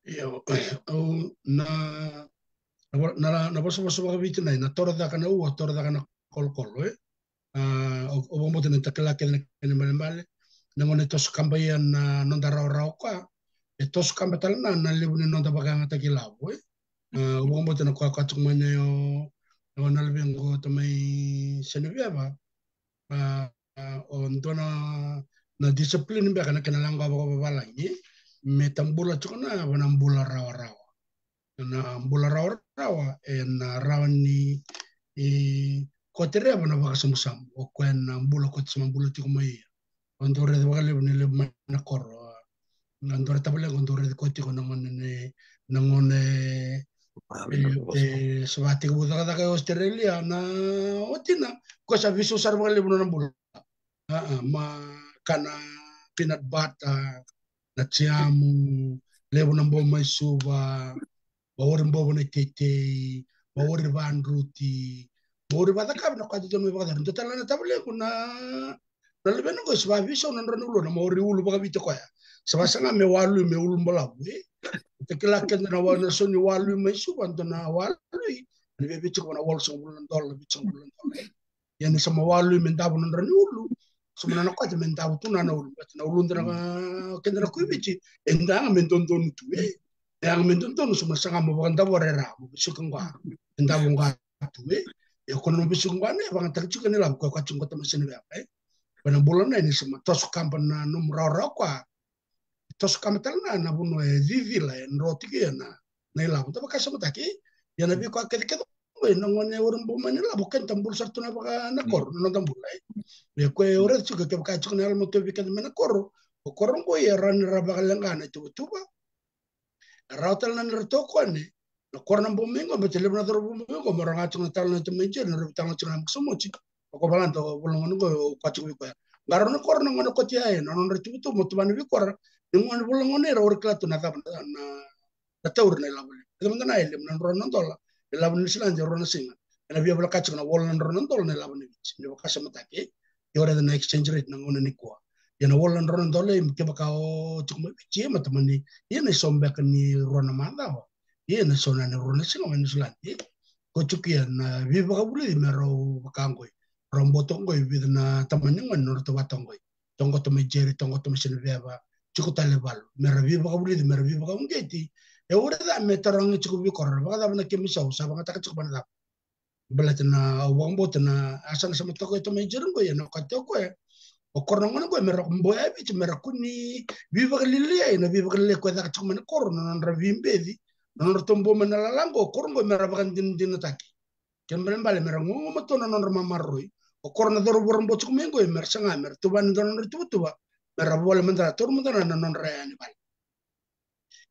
Io, au na, na, na vosavosa vakaviti nai, na toro caka na ua, toro caka na kolokolo, e? A, o, o vakabauta ni da kila kece na kena ibalebale. Na gauna e toso kaba ia na noda rawarawa koya, e toso kaba tale na, na levu ni noda vakayagataki ilavo, e? A, o vakabauta na koya koya tiko mai na io, na lave qo tamai Seniveva. A, a, o dua na, na discipline beka na kena laga vakavavalagi, me ta bula tiko na, va na bula rawarawa. Na bula rawarawa, e na rawa ni, e, kote reva na vakasamusamu. O koya na bula kote sa ma bula tiko mai ia. O dau raica vakalevu ni levu mai na koro. Na dau raica tavale, o dau raica koya tiko na gone ne, na gone e, e, sa vakatekivu cakacaka e Australia, na watina, ko sa veisau sara vakalevu na nona bula. A, a, ma kana peanut butter, na jamu, levu na bobo mai Suva, ma ori bobo na iteitei, ma ori vadruti, ma ori vacakavi na koya dodonu me vakacava. Dua tale na tavalequ na, na luvena qo sa vaveisau na nodra na uluna, ma ori ulu vakaviti koya. Sa vasaga me walui me ulu balavu, e. Ta kila keda na wa, na so ni walui mai Suva, dua na walui. Ni via viti ko na walusagavulu na dola, vitusagavulu na dola, e. Ia ni sa ma walui me davo na nodra ni ulu, sa ma na na kote me davo tu na na ulu. Baleta na uluda na keda na Kuiviti, e da yaga me dodonu tu, e. E yaga me dodonu, sa ma na saga mo vakadavora e ra, mo vesuka qo, e davo qo tu, e. Ia ko na vesuka qo, ne, vakayagataka tiko na ilavo, ko koya tiko qo tamai Seneveva, e. Ko na bula na, ni sa ma toso kaba na nomu rawarawa koya, toso kaba tale na, na vanua e cicila, e dro tiko ia na, na ilavo. Da vakasamataki, ia na veika kecekece qo, e na gone ori bobo mai na ilavo, keda ta bula sara tu na vaka na koro, na noda bula, e. Ia ko e ori tiko, kevaka tiko na yalomatua vei keda mai na koro, o koro qo ia rawa ni ra vakaleqa na ituvatuva. Rawa tale na nodra tokoni, na koro na bobo mai qo, baleta levu na cauravou bobo mai qo, mo ra ga tiko na talo na tamai Jeri, na ra veitalanoa tiko na Makusamoti. O ko vaka na vula gone qo, o koya tiko vei koya. Qarauna koro na gone kote ya, e, na nodra ituvatuva, mo tuvani vei koro, ni gone vula gone, ra ori kila tu na cava na, na, na tauri na ilavo levu. Keda mada na e levu na drau na dola, ilavo ni Niusiladi, rua na siga. E na via voleka tiko na walu na drau na dola na ilavo ni Viti. Ni vakasamataki, e. Ia o raica na exchange rate na gauna nikua. Ia na walu na drau na dola, e, kevaka o tiko mai Viti, e, matamani, ia na iso beka ni rua na macawa. Ia na iso na rua na siga mai Niusiladi, e. Ko tiko ia na veivakavulici me rau vaka qoi. Rau boto qoi, vica na tamani gone, nodra tau vata qoi. Toqo tamai Jeri, toqo tamai Seneveva, tiko tale valu. Me ra veivakavulici, me ra veivakauqeti. E ori ca me tarogi tiko vei koro, vakacava na kemu isau, sa vakayagataka tiko vana cava. Baleta na, au vakabauta na, a sa na sa ma toka e tamai Jeri qo, ia na koya tiko koya. O koro na gone qo, me ra boya Viti, me ra kua ni veivakalialiai, na veivakalialiai ko e caka tiko mai na koro, na nodra veibeci, na nodra tobo mai na lala qo, o koro qo, me ra vakadinadinataki. Kena ibalebale me ra gugumatua na nodra mamaroroi. O koro na cauravou ra bau tiko mai qo, me ra saga, me ra tuvani dua na nodra ituvatuva, me ra vole mada, taura mada na nodra yaya ni vale.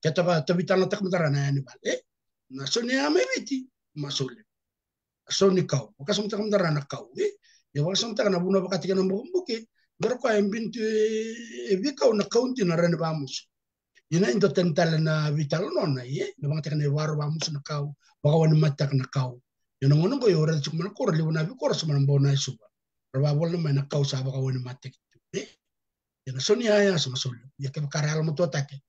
Keta va, ta veitalanoataka mada ra na yaya ni vale, e? Na sau ni yaya mai Viti, masu levu. Sau ni kau, vakasamataka mada ra na kau, e? Ia vakasamataka na vanua vakataki na bukabuke, bera koya e bini tu e, e veikau na kau dina ra ni vamusu. Ia na e dua tani tale na veitalanoa na, e, na vakayagataka na ivakarau vamusu na kau, vakawanimatetaka na kau. Ia na gauna qo, ia o raica tiko mai na koro, levu na veikoro sa ma na bau na i Suva. Ra vakavolai mai na kau sa vakawanimatetaki tu, e. Ia na sau ni yaya sa ma sau levu. Ia kevaka ra yalomatuataki,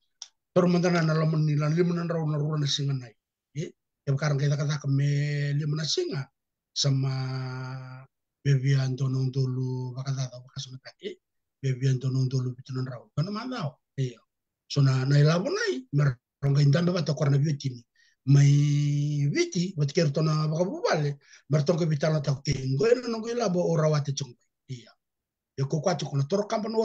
taura mada na, na loma ni, na lima na drau na rua na siga na i. E, kevaka ra qai cakacaka me lima na siga, sa ma via dua na udolu vakacaca, vakasamataki, e, via dua na udolu vitu na drau, dua na macawa. Io. So na, na ilavo na i, me ra qai dabe vata o koro na veiwatini mai Viti, vata kei iratou na vakavuvale, me ratou qai veitalanoataka, okay, qo na noqu ilavo au rawata tiko qo. Ia. Ia ko koya tiko na torokaba na,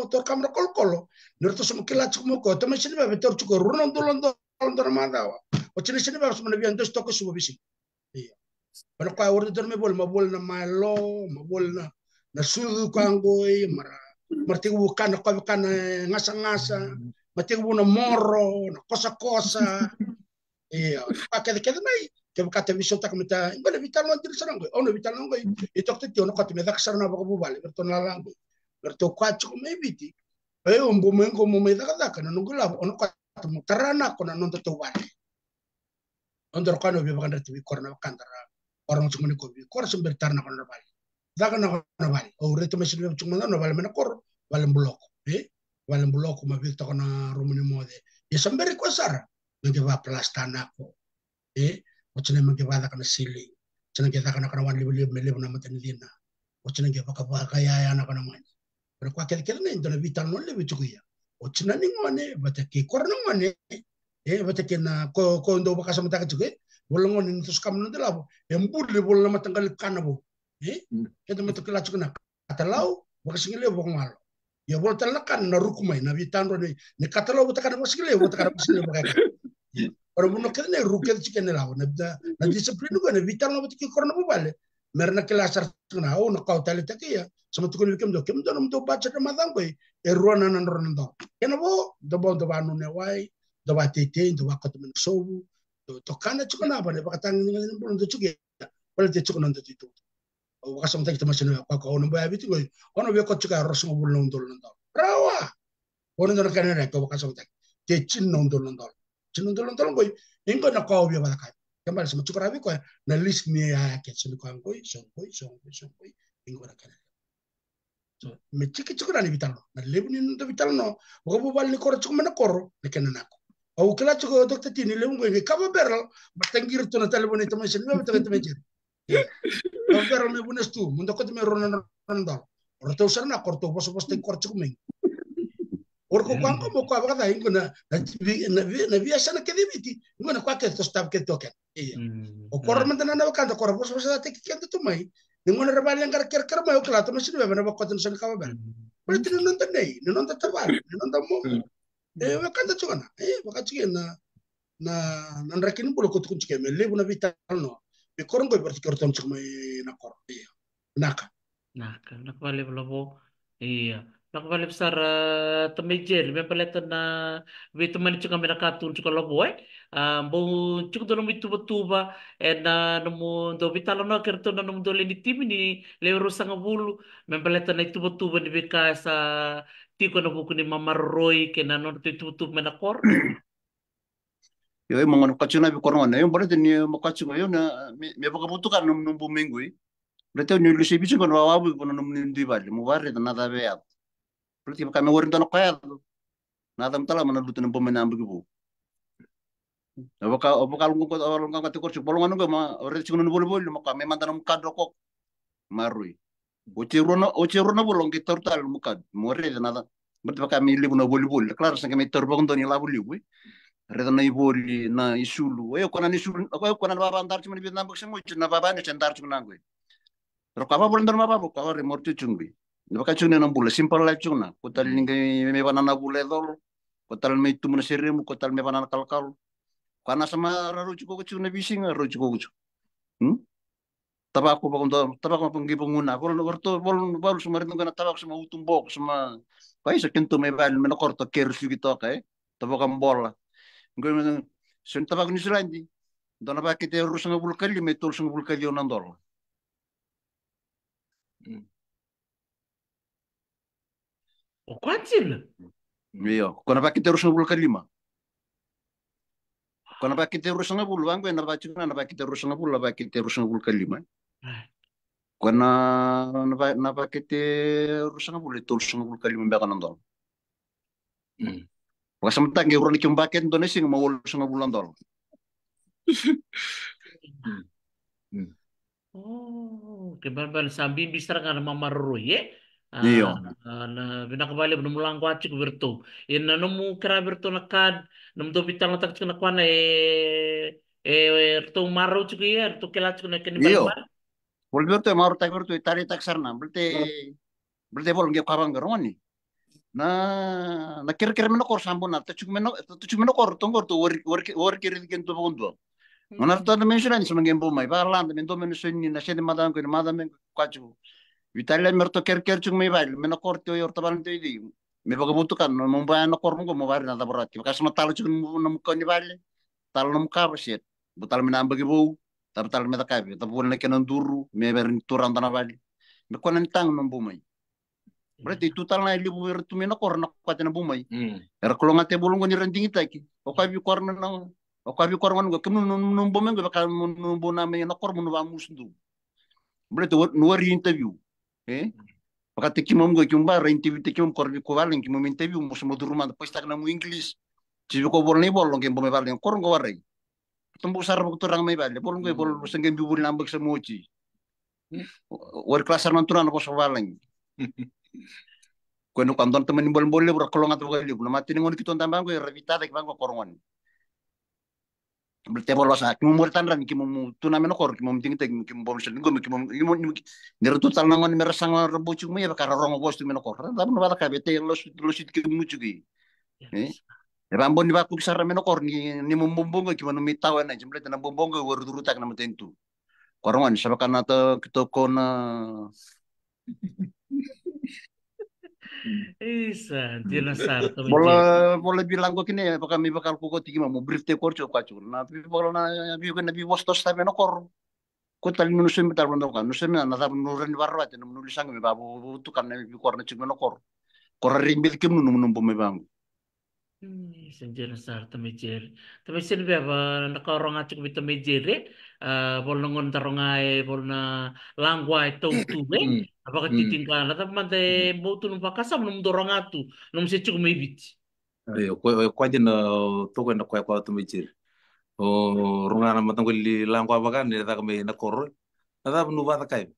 torokaba na kolokolo. Ni ratou sa ma kila tiko mai o koya, tamai Seneveva e taura tiko e rua na udolu na dola dua na macawa. O tinai Seneveva sa ma na via dosi toka e Suva veisiga. Ia. Vana koya, o ratou me voli, ma voli na Milo, ma voli na, na sucu koya qoi, ma ra, ma ra tekivu kana koya, kana e gasagasa, ma tekivu na moro, na kosakosa. Ia, ka kecekece na i, kevaka ta veisautaka me ta, qo na veitalanoa dina sara qoi, au na veitalanoa qoi, e toka tiko na kote me caka sara na vakavuvale, me ratou na lala qoi. Me ratou koya tiko mai Viti. E, au bau mai qo, mo mai cakacaka, na noqu ilavo, au na koya mo tara nako na noda tau vale. Au dau koya na via vakadreti vei koro na vakadra, o ra tiko mai ni ko vei koro se bera tara nako na vale. Caka nako na vale. Au raica mai Seneveva tiko mada na vale mai na koro, vale buloko. E? Vale buloko, ma vica toka na rumu ni moce. Ia sa bera i koya sara. Na qai vakaplasta nako. E? O tinai me qai vakacaka na ceiling. O tinai qai caka nako na wani livaliva me levu na matanicina. O tinai qai vakavakayaya nako na wani. Vana koya kecekece na i dua na veitalanoa levu e tiko ia. O tina ni gone vata kei koro na gone. E, vata kei na ko, ko dau vakasamataka tiko, e. Vula gone ni toso kama na noda ilavo. E buli vula na mataqali kana vou. E? Keda mata kila tiko na katalau, vakasigalevu, vakagalo. Ia, vola tale na kana na ruku mai, na veitadra ni, ni katalau vata kaya na vakasigalevu, vata kaya na vakasigalevu, vaka ya. Ia. O na vanua kece na iruku kece tiko ena ilavo, na, na, na discipline qo, na veitalanoa vata kei koro na vuvale. Me ra na kila sara tiko na, au na ka au taleitaka ia. Sa mai tukuna vei kemudou, kemudou nomudou budget na macawa qo, e rua na, na drau na dola. Kena vo, dou bau, dou vanua na wai, dou vateitei, dou vakauta mai na sovu, dou tokana tiko na vanua, vakatagicagi ni bula, dou tiko ia. Baleta e tiko na noda itutu. Au vakasamataki tamata na wai, kua, kua, au na bau yavi tiko qo, au na via kauta tiko ya ruasagavulu na udolu na dola. Rawa! Au na dua na ka na reki, au vakasamataki. Te tini na udolu na dola. Tini na udolu na dola qo, e qo na ka au via vakacakava. Ke bale sa mai tukuna vei koya na list ni yaya kece, sa mai koya qoi, so qoi, so qoi, so qoi, e qo na ka na reki. So, me tiki tiko na ni veitalanoa. Na levu ni noda veitalanoa, vakavuvale ni koro tiko mai na koro, na kena nako. Au kila tiko, Doctor T, ni levu qo, e qai cover barrel, ma taqiri tu na talevoni tamata ni wai, vata kei tamata ni wai. Ia. Cover barrel me vunesu tu, mo dou kauta mai rua na, rua na dola. O ratou sara na koro, ratou vosavosataki koro tiko mai. O ratou kua qo, mo kua vakacava, qo na, na vi-, na vi-, na veiyasana kece e Viti, qo na kua kece, ratou stop kece tu o kena. Ia. Mm. O koro mada na, na wekada, koro vosavosataki keda tu mai. Ni gauna era vale qara kerekere mai, o kila, tamata ni wai, na vakota na sa ni cover barrel. Mm. Baleta ni noda nei, ni noda tavale, ni noda momo. Mm. E, wekada tiko na, e, vaka tiko na, na, na draki ni bula ko tukuna tiko me levu na veitalanoa. Me koro qo e vei ratou kei ratou tiko mai na koro. Ia. Vinaka. Vinaka, vinaka vakalevu Lavo. Ia. Vinaka vakalevu sara, tamai Jerry, me baleta na veitamani tiko mai na ka tukuna tiko Lavo, e? A, bau tiko dua nomu ituvatuva, ena nomudou veitalanoa kei ratou na nomudou lewe ni timi ni lewe ruasagavulu, me baleta na ituvatuva ni veika sa tiko ena vuku ni mamaroroi kei na nodratou ituvatuva mai na koro. Io, io, mo gona, kua tiko na vei koro gona. Io, baleta ni mo kua tiko, io, na, me, me vakavotuka na nomu, nomu bau mai qoi. Baleta ni lusi visi qo na vavavu, qo na nomu ni dui vale, mo vakaraica na cava e yaco. Baleta vaka me wari dua na ka e yaco. Na cava mo tala mo na lutu na bau mai na yabaki vou. O vaka, o vaka loqoqo, o loqoqo tiko koro tiko, vologa na qo ma, o raica tiko na volivoli, mo kua me mada na nomu kadro ko. Maroroi. Oti e rua na, oti e rua na vula, o qai taura tale na nomu kadro. Mo raica na ca. Baleta vaka me levu na volivoli. Klara sa qai me taura vakadua ni lavo levu, e. Raica na ivoli, na isulu. O iko na isulu, o iko na vava dara tiko mai na vica na yabaki sa mai oti, na vava ni se dara tiko na qo. Ra kua vavola dara ma vavo, kua vare mo raica tiko qo. Na vaka tiko na bula, simple life tiko na. Ko tale ni qai me vanana vula e colo. Ko tale me tubu na seremu, ko tale me vanana kalokalo. Kua na sa ma rauti iko tiko na veisiga, rauti iko tiko. Hmm? Tavako vakadua, tavako vakaqi vaguna. Volo, volo, volo, volo sa ma raica qo na tavako sa ma utu boko, sa ma. Kua isa kena tu mai vale, me na koro to kere suki toka, e. Tavako bola. Qo me, so ni tavako Niusiladi. Dua na vakete ruasagavulu ka lima, e tolusagavulu ka ciwa na dola. Mm. O kua tiko na? Io, ko na vakete ruasagavulu ka lima. Ko na vakete ruasagavulu, vaqo e na vakatiko na vakete ruasagavulu, na vakete ruasagavulu ka lima. Ai. Ko na, na va-, na vakete ruasagavulu, e tolusagavulu ka lima beka na dola. Mm. Vakasamataka qai rua na kemu bakete dua na siga ma walusagavulu na dola. Mm. Mm. O, ke balebale sa bibi sara ga na mamaroroi, e? A, io. A, na vinaka vakalevu nomu laqwa tiko vei iratou. Ia na nomu kera vei iratou na card, nomudou veitalanoataka tiko na kwana e, e, e ratou marau tiko ia, e ratou kila tiko na kena ibalebale. Io. Voli vei iratou, e marautaki vei iratou, e taleitaki sara na, baleta, baleta e vola qai kua vaqo, rogoni. Na, na kerekere mai na koro sa bau na, ta tiko mai na, ta tiko mai na koro, toqo ratou wari, wari, wari kere kena tu vakadua. Gona ratou na mention ni sa ma qai bau mai, vakalada, me dua mai na soni, na sede macawa qo, na macawa me kua tiko. Vitalia me ratou kerekere tiko mai vale, mai na koro tiko, io ratou vale tiko. Me vakavotuka, na mo bau na koro mo qo, mo vare na cava rati. Vaka sa ma tala tiko na mo, na mo kau ni vale, tala na mo kava set. Bau tala mai na yabaki vou, tava tala me cakavi, tava voli na kena duru, me vere ni turaga na vale. Me kua na ni taga na bau mai. Baleta e tu tale ga e levu era tu mai na koro na kwate na bau mai. Mm. Era kalougata e volo qo ni ra digitaki. O koya vei koro na, na, o koya vei koro gona qo, kemunu na, na, na bau mai qo, vaka na, na bau na mai na koro mo na vamusu dou. Baleta wa-, na wari interview. E? Vakataki keimami qo, keimami ba ra interview taki keimami, koro vei ko vale, keimami interview, mo sa mo curu mada, paisitaka na mo English. Ti vei ko vola na ivolo, qai bau mai vale, koro qo warai. Tabau sara vakaturaga mai vale. Volo qo e volo sa qai biu voli na yabaki sa mai oti. Wari kila sara na turaga na vosa vavalagi. Ko na ka dua na tamani bolebole levu ra kalougata vakalevu. Na mata ni gauna keitou dabe qo era veitacaki vaqo koro gone. Baleta e vola sa, kemuni mo rai tadra ni kemuni tu na mai na koro, kemuni digitaki, kemuni bau misa ni qumi, kemuni, kemuni, ni ra tu tale na gone me ra saga ra bau tiko mai, e vaka ra rogo vosa tiko mai na koro. Ra cava na vacaka, e tei losi, losi tiko kemuni tiko i. E? E vabau ni vakuki sara mai na koro, ni, ni mo bau qo, kemuni mai tawa na, baleta na bau qo, e rutaki na matanitu. Ko ra gone, sa vaka na ta, ki toko na, Isa, dina sara, tama Vola, vola bilago kina, vaka me vaka ko tiki ma mo brief te kor tiko kwa tiko. Na vi vola na vi ko na vi vosto sa me na kor. Ko tali no semi tali no ka, no semi na da no rani varvate no no lisanga me ba vo tu kana vi kor na tiko me na kor. Ko ra ri mbili ke no no bo me vangu. Isa, dina sara, tama Jeri. Tama Jeri, veva na ka roga tiko me tama Jeri. A, vola na gona da roga e, vola na lagua e tau tu, e. A vakatitiqa, na cava mada e bau tu na vakasama, na mudu roga tu, na mudu se tiko mai Viti. Io, ko, ko dina, toko ena koya ko tama Jeri. O, roga na mataqali lagua vaka, ni caka mai na koro. Na cava nu vacaka e.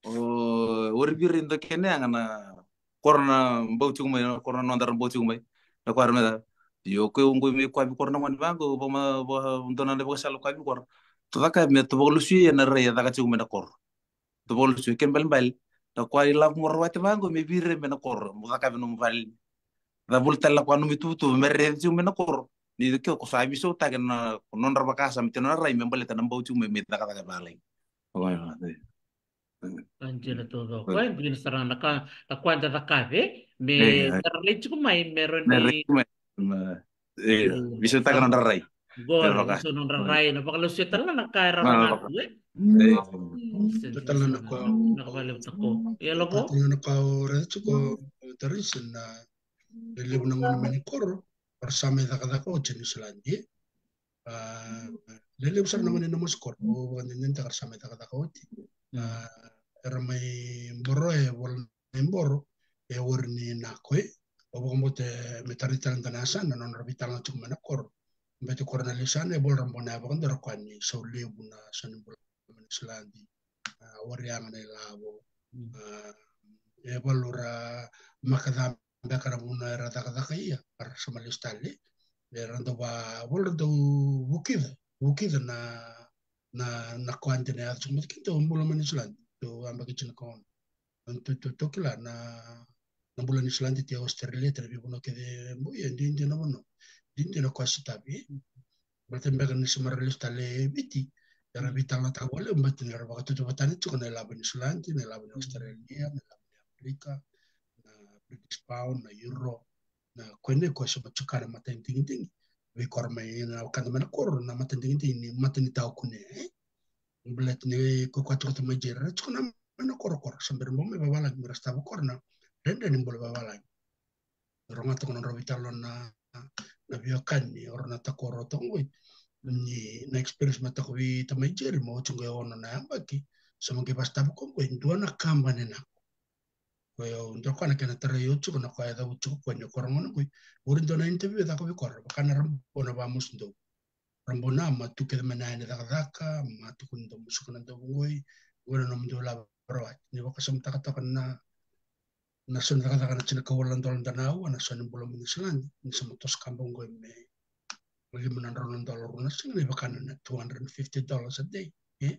O, o ri viri da kene anga na koro na bau tiko mai, na koro na noda ra bau tiko mai. Na koro me da. Io, ko u ngoi me kwa vi koro na ngoni vangu, va ma, va dona na vakasala kwa vi koro. To caka me to vakalusi e na rai e caka tiko mai na koro. To vakalusi e kena balibali. Na kwa i lavu mora wate vangu, me vire me na koro, mo caka vi nomu vali. Da vuli tale na kwa nomu tuvutuvu, me rai tiko mai na koro. Ni ke ko sa vi so take na, nodra vakasama, me tena rai, me baleta na bau tiko mai, me caka caka valai. Oi, oi. Anjela taucoko. Koya e dina sara na ka, na koya da cakava, me rai tiko mai, me rawa ni visitaka na nodra rai. Qo, so nodra rai, na vakalasu tale na ka e rarama tu, e. Tale na ka, na ka vale tako. Ia lavo? Tale na ka o rai tiko, o tarisi na, na levu na gona mai ni koro, o ra sa mai cakacaka oti e Niusiladi. A, lelevu sara na gone na masikoro, o vakadinadinataka ra sa mai cakacaka oti. A, era mai boro e vola na iboro, e ori ni nako e. O vakabauta me tarai tale dua na yasana, na nodra veitalanoa tiko mai na koro. Bete koro na levu sara na ivola ra bona e vakadua ra koya ni sau levu na sau ni bula mai Niusiladi. A, ori yaga na ilavo. A, e valu ra makaca beka na vuna era cakacaka ia, a ra sa mai lesu tale. Era dau va, vola ra dau vukica, vukica na, na, na koya dina e yaco tiko mai kina dau bula mai Niusiladi, dau yabaki tiko na kawana. Dau, dau, dau kila na, na bula Niusiladi, te Australia, te na veivanua kece bau ia, didi na vanua. Didi na koya sitavi. Baleta beka ni sa mara lesu tale e Viti, era veitalanoataka vakalevu, baleta ni ra vakatauvatani tiko na ilavo e Niusiladi, na ilavo e Australia, na ilavo e Amerika, na British pound, na euro, na koya ni koya sa mai tiko na mata ni digidigi. Vei koro mai na wekada mai na koro, na mata ni digidigi ni mata ni taukune, e? Baleta ni koya koya tiko mai Jeri, ra tiko na mai na korokoro, sa bera bau mai vavalagi, me ra sa tava koro na dredre ni bula vavalagi. Rogataka na nodra veitalanoa na, na veiwekani, o ra na takoro toka qoi. Ni na experience me taka vei tamai Jeri, me oti qoi e ono na yabaki, sa maqai vasitava ko qoi, dua na kabani na. Ko e au dua koya na kena tarai oti ko na koya e cavuti ko koya ni koro gona qoi. Ori dua na interview e caka vei koro, vaka na ra bona vamusu dou. Ra bona ma tu kece mai na yaya ni cakacaka, ma tukuni dou musuka na dou vugoi, qoi na nomudou lavo rawati. Ni vakasamataka toka na, na sau ni cakacaka na tini ka walu na dola dua na aua, na sau ni bula mai Niusiladi, ni sa mai toso kaba qoi me lima na drau na dola rua na siga, ni vaka na two hundred and fifty dollars a day, e?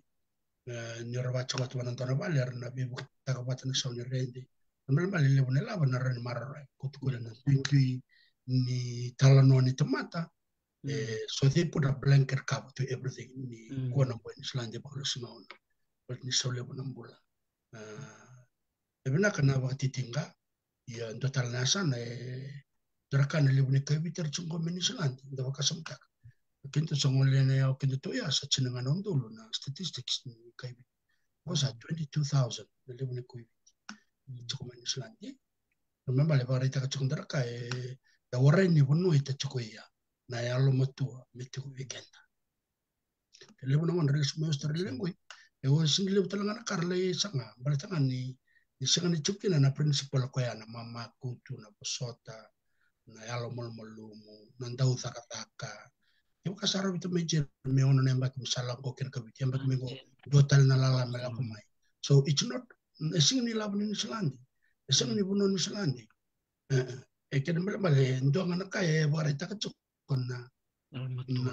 E, ni ra vakacava tu vana dua na vale, era na veivukitaka vata na sau ni redi. Na malemale levu na ilavo na rawa ni maroroya, ko tukuna na duidui ni talanoa ni tamata, e, so they put a blanket cover to everything. Ni kua na boy ni Islandi e vakalosi gauna. Baleta ni sau levu na bula. A, e vinaka na vakatitiqa, ia dua tale na yasana, e, dua na ka na levu ni kaiviti era tiko mai Niusiladi, da vakasamataka. Keda sa gole na yau keda tu ya, sa tini ga na udolu na statistics ni kaiviti. Ko sa twenty-two thousand na levu ni kaiviti tiko mai Niusiladi. Na me bale vakaraitaka tiko dua na ka, e, da warai ni vanua ita tiko ia. Na yalomatua me tiko vei keda. E levu na gone ra lesu mai Australia qoi. E o sega ni levu tale ga na ka ra lai saga. Baleta ga ni, ni sega ni tiko kina na principle koya na mamaku tu, na vosota, na yalomalumalumu, na dau cakacaka. Kevaka sa rawa vei tamai Jeri me ono na yabaki me sa lako qo kina ka Viti, yabaki me qo dua tale na lala me lako mai. So it's not, e sega ni lavo ni Niusiladi. E sega ni vanua ni Niusiladi. E, e, e kena malemale, e dua ga na ka e vakaraitaka tiko na, na,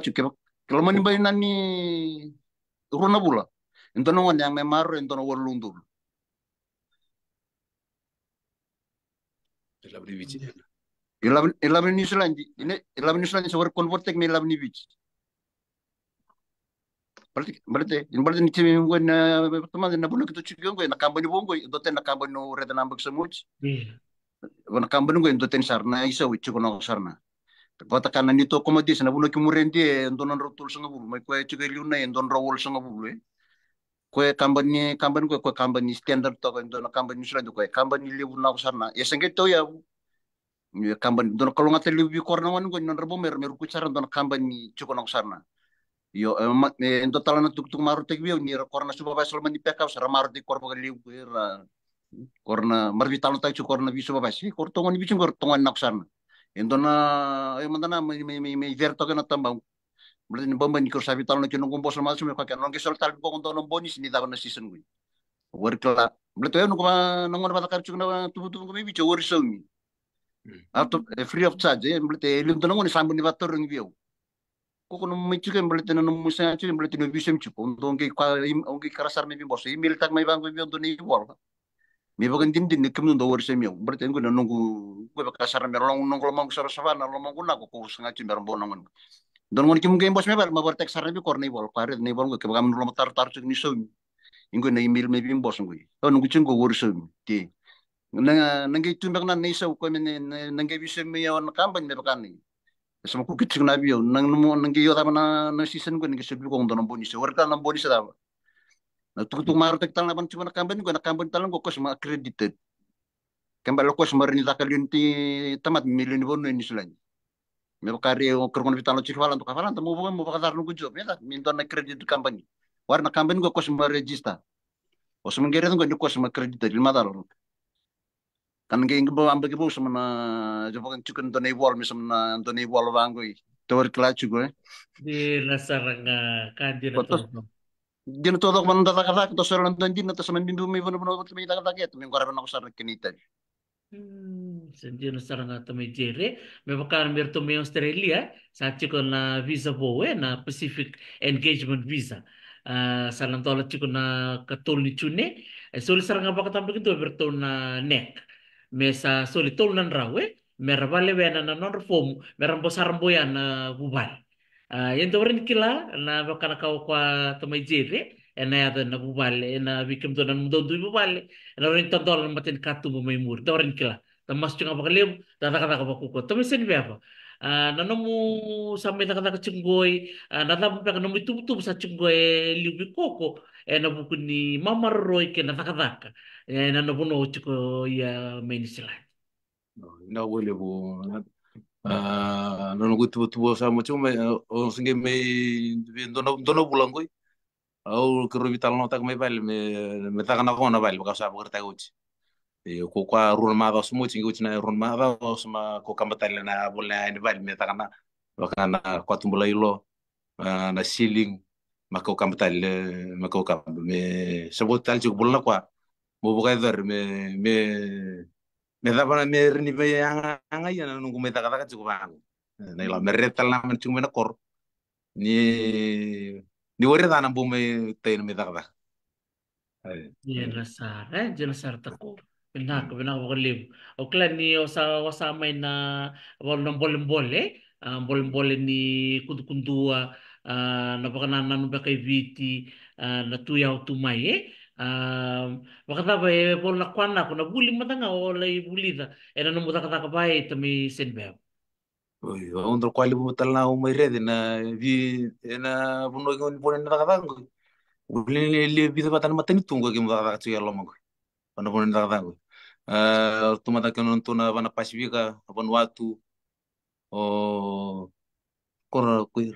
vatu ke, ke lomani bai na ni rua na vula. E dua na gone yaga mai Maro, e dua na walu na udolu. Ilavo ni Viti. Ilavo, ilavo ni Niusiladi. Ine, ilavo ni Niusiladi sa warai convert-taki me ilavo ni Viti. Baleta, baleta, baleta ni timi qo na, tamata na vanua keitou tiko qo, na kabani vou qo, dua tani na kabani o raica na baki sa muti. Na kabani qo, dua tani sara na isau e tiko na sara na. Vata ka na neitou accommodation, na vanua ki Muria e dua na drau tolusagavulu, mai koya e tiko e liu na e dua na drau walusagavulu, e. Koya e kabani, kabani koya, koya e kabani standard toka, e dua na kabani Niusiladi, koya e kabani levu na sara na. E sa qai tauyavu. Io, e kabani, dua na kalougata levu vei kora na gone qo ni nodra bau me ra, me ra kuci sara dua na kabani tiko na sara na. Io, e, ma, e, dua tale na tukutuku marautaki vei au ni ra kora na supervisor loma ni pekau, sa ra marautaki kora vakalevu, e, ra, kora na, mara veitalanoataki tiko kora na vei supervisor. E, kora toka ni Viti qo, ra toka na sara na. E dua na, e mada na, me, me, me, me cere toka na tabau. Baleta ni baba ni koro sa veitalanoa kei noqu boso na masu me koya kei na noqu solo tale ni koko dua na bonisi ni cava na season qo. Wari kila. Baleta o yau noqu va, na gone vacakara tiko na tuvatuva qo mai Viti, wari saumi. Out of, e, free of charge, e, baleta e liu dua na gone sa bau ni vatarogi vei au. Koko na mai tiko, e, baleta na nomu sega tiko, e, baleta ni o veisaumi tiko. O dau qai ka, o qai kara sara mai vei boso. Email-taka mai vaqo vei au dua na ivola. Me vakadinadina ni kemudou dau wari saumi au. Baleta qo na noqu, qo vaka sara me loma, noqu lomaqu savasava, na lomaqu na ko, ko saga tiko me ra bau na gone. Dua na gone kemu qai boso me vale, ma vakaraitaki sara vei kora na ivola. Ko a raica na ivola qo, kevaka me na lomatarotaro tiko ni saumi. Qo na email mai vei boso qo. Au noqu tiko qo wari saumi. Ti. Na, na qai tu beka na, na isau ko me na, na, na qai veisaumi au na kabani me vaka na. E sa ma kuki tiko na vei au. Na, na, na qai o cava na, na season qo, na qai soli vei koya dua na bonisi. Wari kila na bonisi cava. Na tukutuku marautaki tale na vanua tiko na kabani qo, na kabani tale qo, ko sa ma accredited. Ke bale ko sa ma rawa ni caka lewe ni tamata me lewe ni vanua e Niusiladi. Me vaka ri o kere ko na veitalanoa tiko valada, ka valada, mo vaka, mo vakacala noqu job, me caka, me dua na accredited company. Wari na kabani qo ko sa ma register. O sa ma qai raica qo ni ko sa ma accredited, ni macala. Ka na qai bau abaki vou sa ma na, sa vaka tiko na dua na ivola, me sa ma na dua na ivola vaqo i. Tou wari kila tiko, e. Dina sara ga, ka dina taucoko. Dina taucoko vua na noda cakacaka, tou sa na dua dina, tou sa na biubiu mai vanua, vanua, tou mai cakacaka, e, tou mai qarava na ko sara na kena itavi. Hmm, sa dina sara ga tamai Jere. Me vaka me ratou mai Australia, sa tiko na visa vou, e, na Pacific Engagement Visa. A, sa na dola tiko na katolu ni June. E soli sara ga vakatabakidua vei ratou na NEC. Me sa soli tolu na drau, e, me ra valewena na nodra fomu, me ra bau sara bau ya na vuvale. A, ia dau rawa ni kila na vaka na ka o koya tamai Jere, e na yaco e na vuvale, e na vei kemudou na nomudou dui vuvale, e na rawa ni tadola na matanikatuba mai muri, dau rawa ni kila. Da masu tiko ga vakalevu, da cakacaka vakaukaua. Tamai Seniveva, a, na nomu sa mai cakacaka tiko qoi, a, na cava beka nomu ituvatuva sa tiko qoi e liu vei koko, e na vuku ni mamaroroi kei na cakacaka, e na, na vanua o tiko ia mai Niusiladi. Vinaka vakalevu. A, na noqu ituvatuva sa mai tiko mai, o sa qai mai vei dua na, dua na vula qoi. Au keirau veitalanoataka mai vale me, me caka na ko na vale, vaka sa vakaraitaka oti. E, ko koya rua na macawa sa mai oti, qai oti na rua na macawa sa ma ko kaba tale na vola yani vale me caka na, vaka na kwatu bula ilo, a, na ceiling, ma kau kaba tale, ma kau kaba. Me sa vo tale tiko bula na koya. Mo vakayacori me, me, me cava na me rini vei aga, aga ia na noqu mai cakacaka tiko vaqo. Na ila me reta tale na mani tiko mai na koro. Ni, ni wari ca na bau mai tai na mai cakacaka. Ai. Dina sara, e, dina sara tako. Vinaka, vinaka vakalevu. Au kila ni o sa, o sa mai na, valo na bolebole, a, bolebole ni kudukudua, a, na vakanananu beka i Viti, a, na tu yau tu mai, e. A, vakacava e valo na kua nako, na vuli mada ga o lai vulica, e na nomu cakacaka vei tamai Seniveva. Oi, au dau kua levu tale na au mai raica na vi, e na vanua qo ni vanua ni cakacaka qo. Vuli ni le vica vata na matanitu qo kemu cakacaka tiko e loma qo. Vana vanua ni cakacaka qo. A, tu mada kena tu na vana Pasifika, Vanuatu, o, kora koi,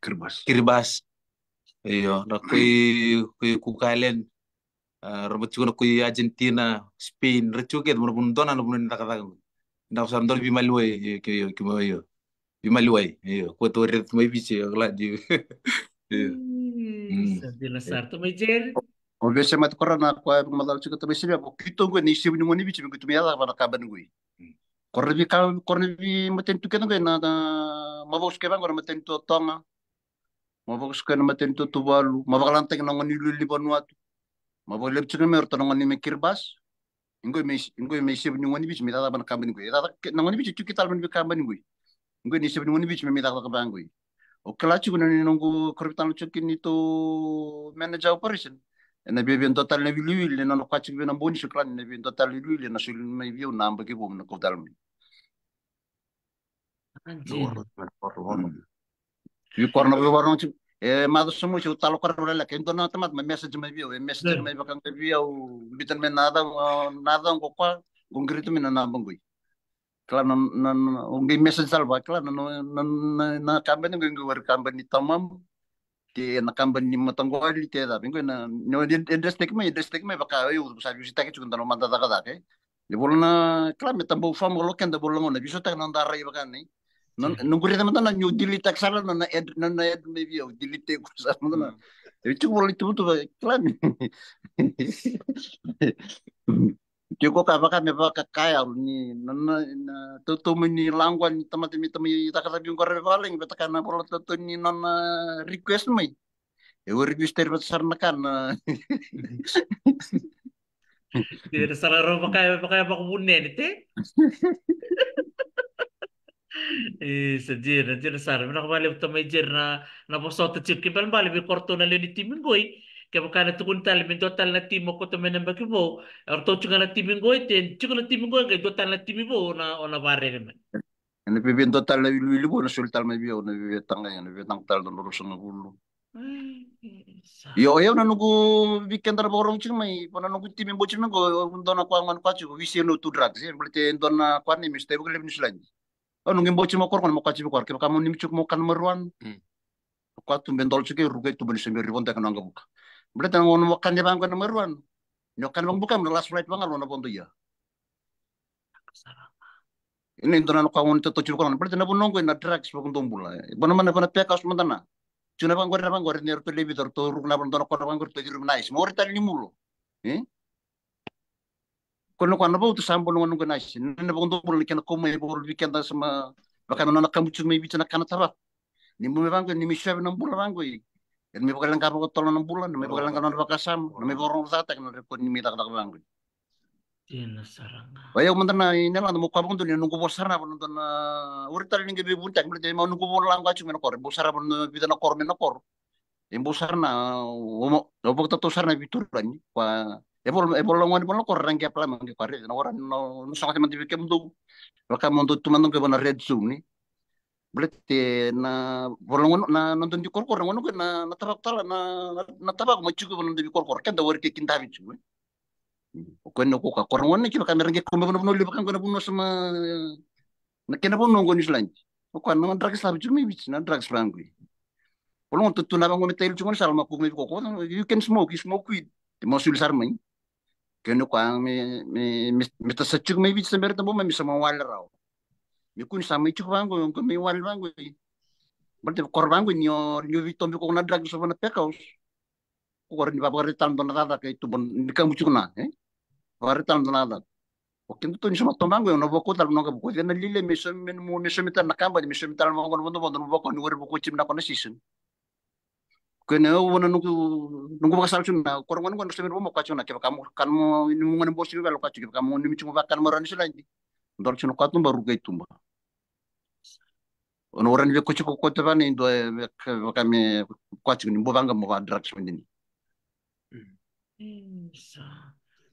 Kiribati. Kiribati. Io, na koi, koi Cook Island. A, ra mai tiko na koi Argentina, Spain, ra tiko kece, mo na vanua dona, na vanua ni cakacaka. Na ko sa dona veimaliwai, io, ke, io, ke, io. Veimaliwai, io. Ko tou raica tu mai Viti, io, kila, io. Io. Mm, sa dina sara. Tamai Jere? O vese mate kora na koya, macala tiko tamai Sili, ko keitou qo ni sivi ni gone Viti, me keitou mai yaca, vana kabani qo. Mm. Kora na veika, kora na veimatanitu kece qo, na, na, mavosu kece qo, na matanitu o Toga. Ma vakasukai na matanitu o Tuvalu, ma vakalataki na gone iloilo ni Vanuatu. Ma vakalevu tiko na me ratou na gone mai Kiribati. Qo me, qo me sevu ni gone ni Viti me cakacaka vaka na kabani qo. E cakacaka na gone ni Viti, e tiko kina tale mai na veikabani qo. Qo ni sevu ni gone ni Viti me, me cakacaka vaka qo. O kila tiko na ni noqu korovi tale tiko kina neitou manager operation. Ena via, via dua tale na wiliwili, ena nona kaya tiko vei na bogi ni so kila ni na via dua tale na wiliwili, ena soli mai vei au na yabaki vou me na kau tale mai. Io. Vei koya na veivakarorogo tiko. E macawa sa mosi au talo koya na leleka. E dua na tamata mai message mai vei au. E message mai vaka ga vei au. Biuta mai na cau, na cau qo koya. Qo qirita mai na naba qoi. Kila na, na, na, au qai message tale vaka, kila na, na, na, na, na kabani qo, qo wari kabani ni tamamu. Kei na kabani ni mataqali, kei cava. Qo na, na, e, e address taki mai, e address taki mai vaka, e, au sa veisautaki tiko na noda cakacaka, e. E vola na, kila me tabau fam, vola keda vola gona, veisautaki na noda rai vaka nei. Na, na qori mada na, niu delete taki sara na, na ad, na, na ad mai vei au, delete taki sara mada na. Mm. E tiko vola i tuvatuva, kila me. Ke ko ka vaka me vakakaya ni na, na, na tautaumai ni laqua ni tamata me tamai cakacaka vei qo ra veivakalagi, vata kaya na vola tautau ni nona request mai. E wari visteri vata sara na kana. Tira sara rau vakaya, vakaya vakavunene te. Isa, dina, dina sara. Vinaka vakalevu tamai Jeri na, na vosota tiko. Ke balebale vei koratou na lewe ni timi qoi. Kevaka na tukuni tale me dua tale na timi mo kauta mai na yabaki vou. E ratou tiko ga na timi qoi, te tiko na timi qoi, qai dua tale na timi vou, o na, o na vakarere mai. Ena via, via dua tale na wiliwili vou, na soli tale mai vei au, na via, via taqa, na via taqa tale na ruasagavulu. Ai, sa. Io, o yau na noqu, vei keda na vakarorogo tiko mai, vua na noqu timi bau tiko mai qo, au dua na koya gona koya tiko, we say no to drugs, e, baleta e dua na koya ni me stay vakalevu Niusiladi. Au noqu bau tiko mai koro gona, mo koya tiko mai koro, kevaka mo numi tiko mo kana marijuana. Mm. Koya tu be dolo tiko, ruka i tuba ni se bera ni vodo eke na waqavuka. Baleta na gauna mo kana vaqo na marijuana. Ni o kana vaqo buka, mo na last flight vaqo, lo na vodo ia. Ina dua na koya gona tautau tiko koya, baleta na vanua qo na drugs vakadua bula. Vana mana vana peka au mada na. Tiko na vaqori, na vaqori, ni ratou levi, ratou ruku na vana dua na koro vaqori, ratou ciru mai na ice. Mo ori tale ni mulo. E? Ko na koya na vautu sa bau na gona qo na ice. Na vakadua bula ni kena kau mai vou vei keda sa ma vaka na nona kabu tiko mai Viti na kana tavako. Ni bau mai vaqo, ni mai suavi na bula vaqo i. Ena mai vakaleqa vakatotolo na bula, na mai vakaleqa na nona vakasama, na mai vakarogocakataki na rekodi ni mai cakacaka vaqo i. Dina sara ga. O yau mada na i Nelada mo koya vakadua ni noqu vo sara na vanua dua na ori tale ni qai veivunitaki, baleta e mau noqu vo laqo a tiko mai na koro, e bau sara vanua vica na koro mai na koro. E bau sara na, o mo, o vakatautau sara na veiturani, koya, e vola, e vola gone, vola na koro, ra qai apply mai qai koya raica, na wara, na, na sogo mada vei kemudou. Vaka mo dou tu mada qai vana red zone, ni. Baleta na, vola gone, na, na noda veikorokoro, na gone qo na, na tavako tale, na, na, na tavako mai tiko vana noda veikorokoro, keda wari ke kidavi tiko, e. O koya na ko ka koro gone, kevaka me ra qai kau mai vanavanua levu vaka qo na vanua sa ma, na kena vanua qo Niusiladi. O koya na drugs sa tiko mai Viti, na drugs vaqo i. Vola gone tu na vaqo me taili tiko gone sa la ma kau mai viko ko, you can smoke, you smoke weed. Te mo soli sara mai. Kena koya me, me, me, me ta sa tiko mai Viti sa bera tabu mai, me sa ma wale rawa. Me kua ni sa mai tiko vaqo, qo mai wale vaqo i. Baleta koro vaqo i ni o, ni o veitobi ko na drugs vana peka house. Ko koro ni vakarai tale dua na cakacaka i tuba ni kabu tiko na, e? Vakarai tale dua na cakacaka. O keda tu ni sa ma toba qo, na voko tale na ka voko. Ena lile me so me, me so me tale na kabani, me so me tale na voko, na vodo, vodo, na voko ni wari voko timi na kona season. Ko na au na noqu, noqu vakasala tiko na, koro gone qo na so me voko mo koya tiko na, kevaka mo, kana mo, ni mo gone bosi vela koya tiko, kevaka mo, ni mi tiko vaka kana mo rani siladi. Dolo tiko na koya tuba, ruka i tuba. O na wara ni veikoti ko kote vana i dua e vaka me koya tiko ni bau vaqo mo va drugs vei dini. Isa.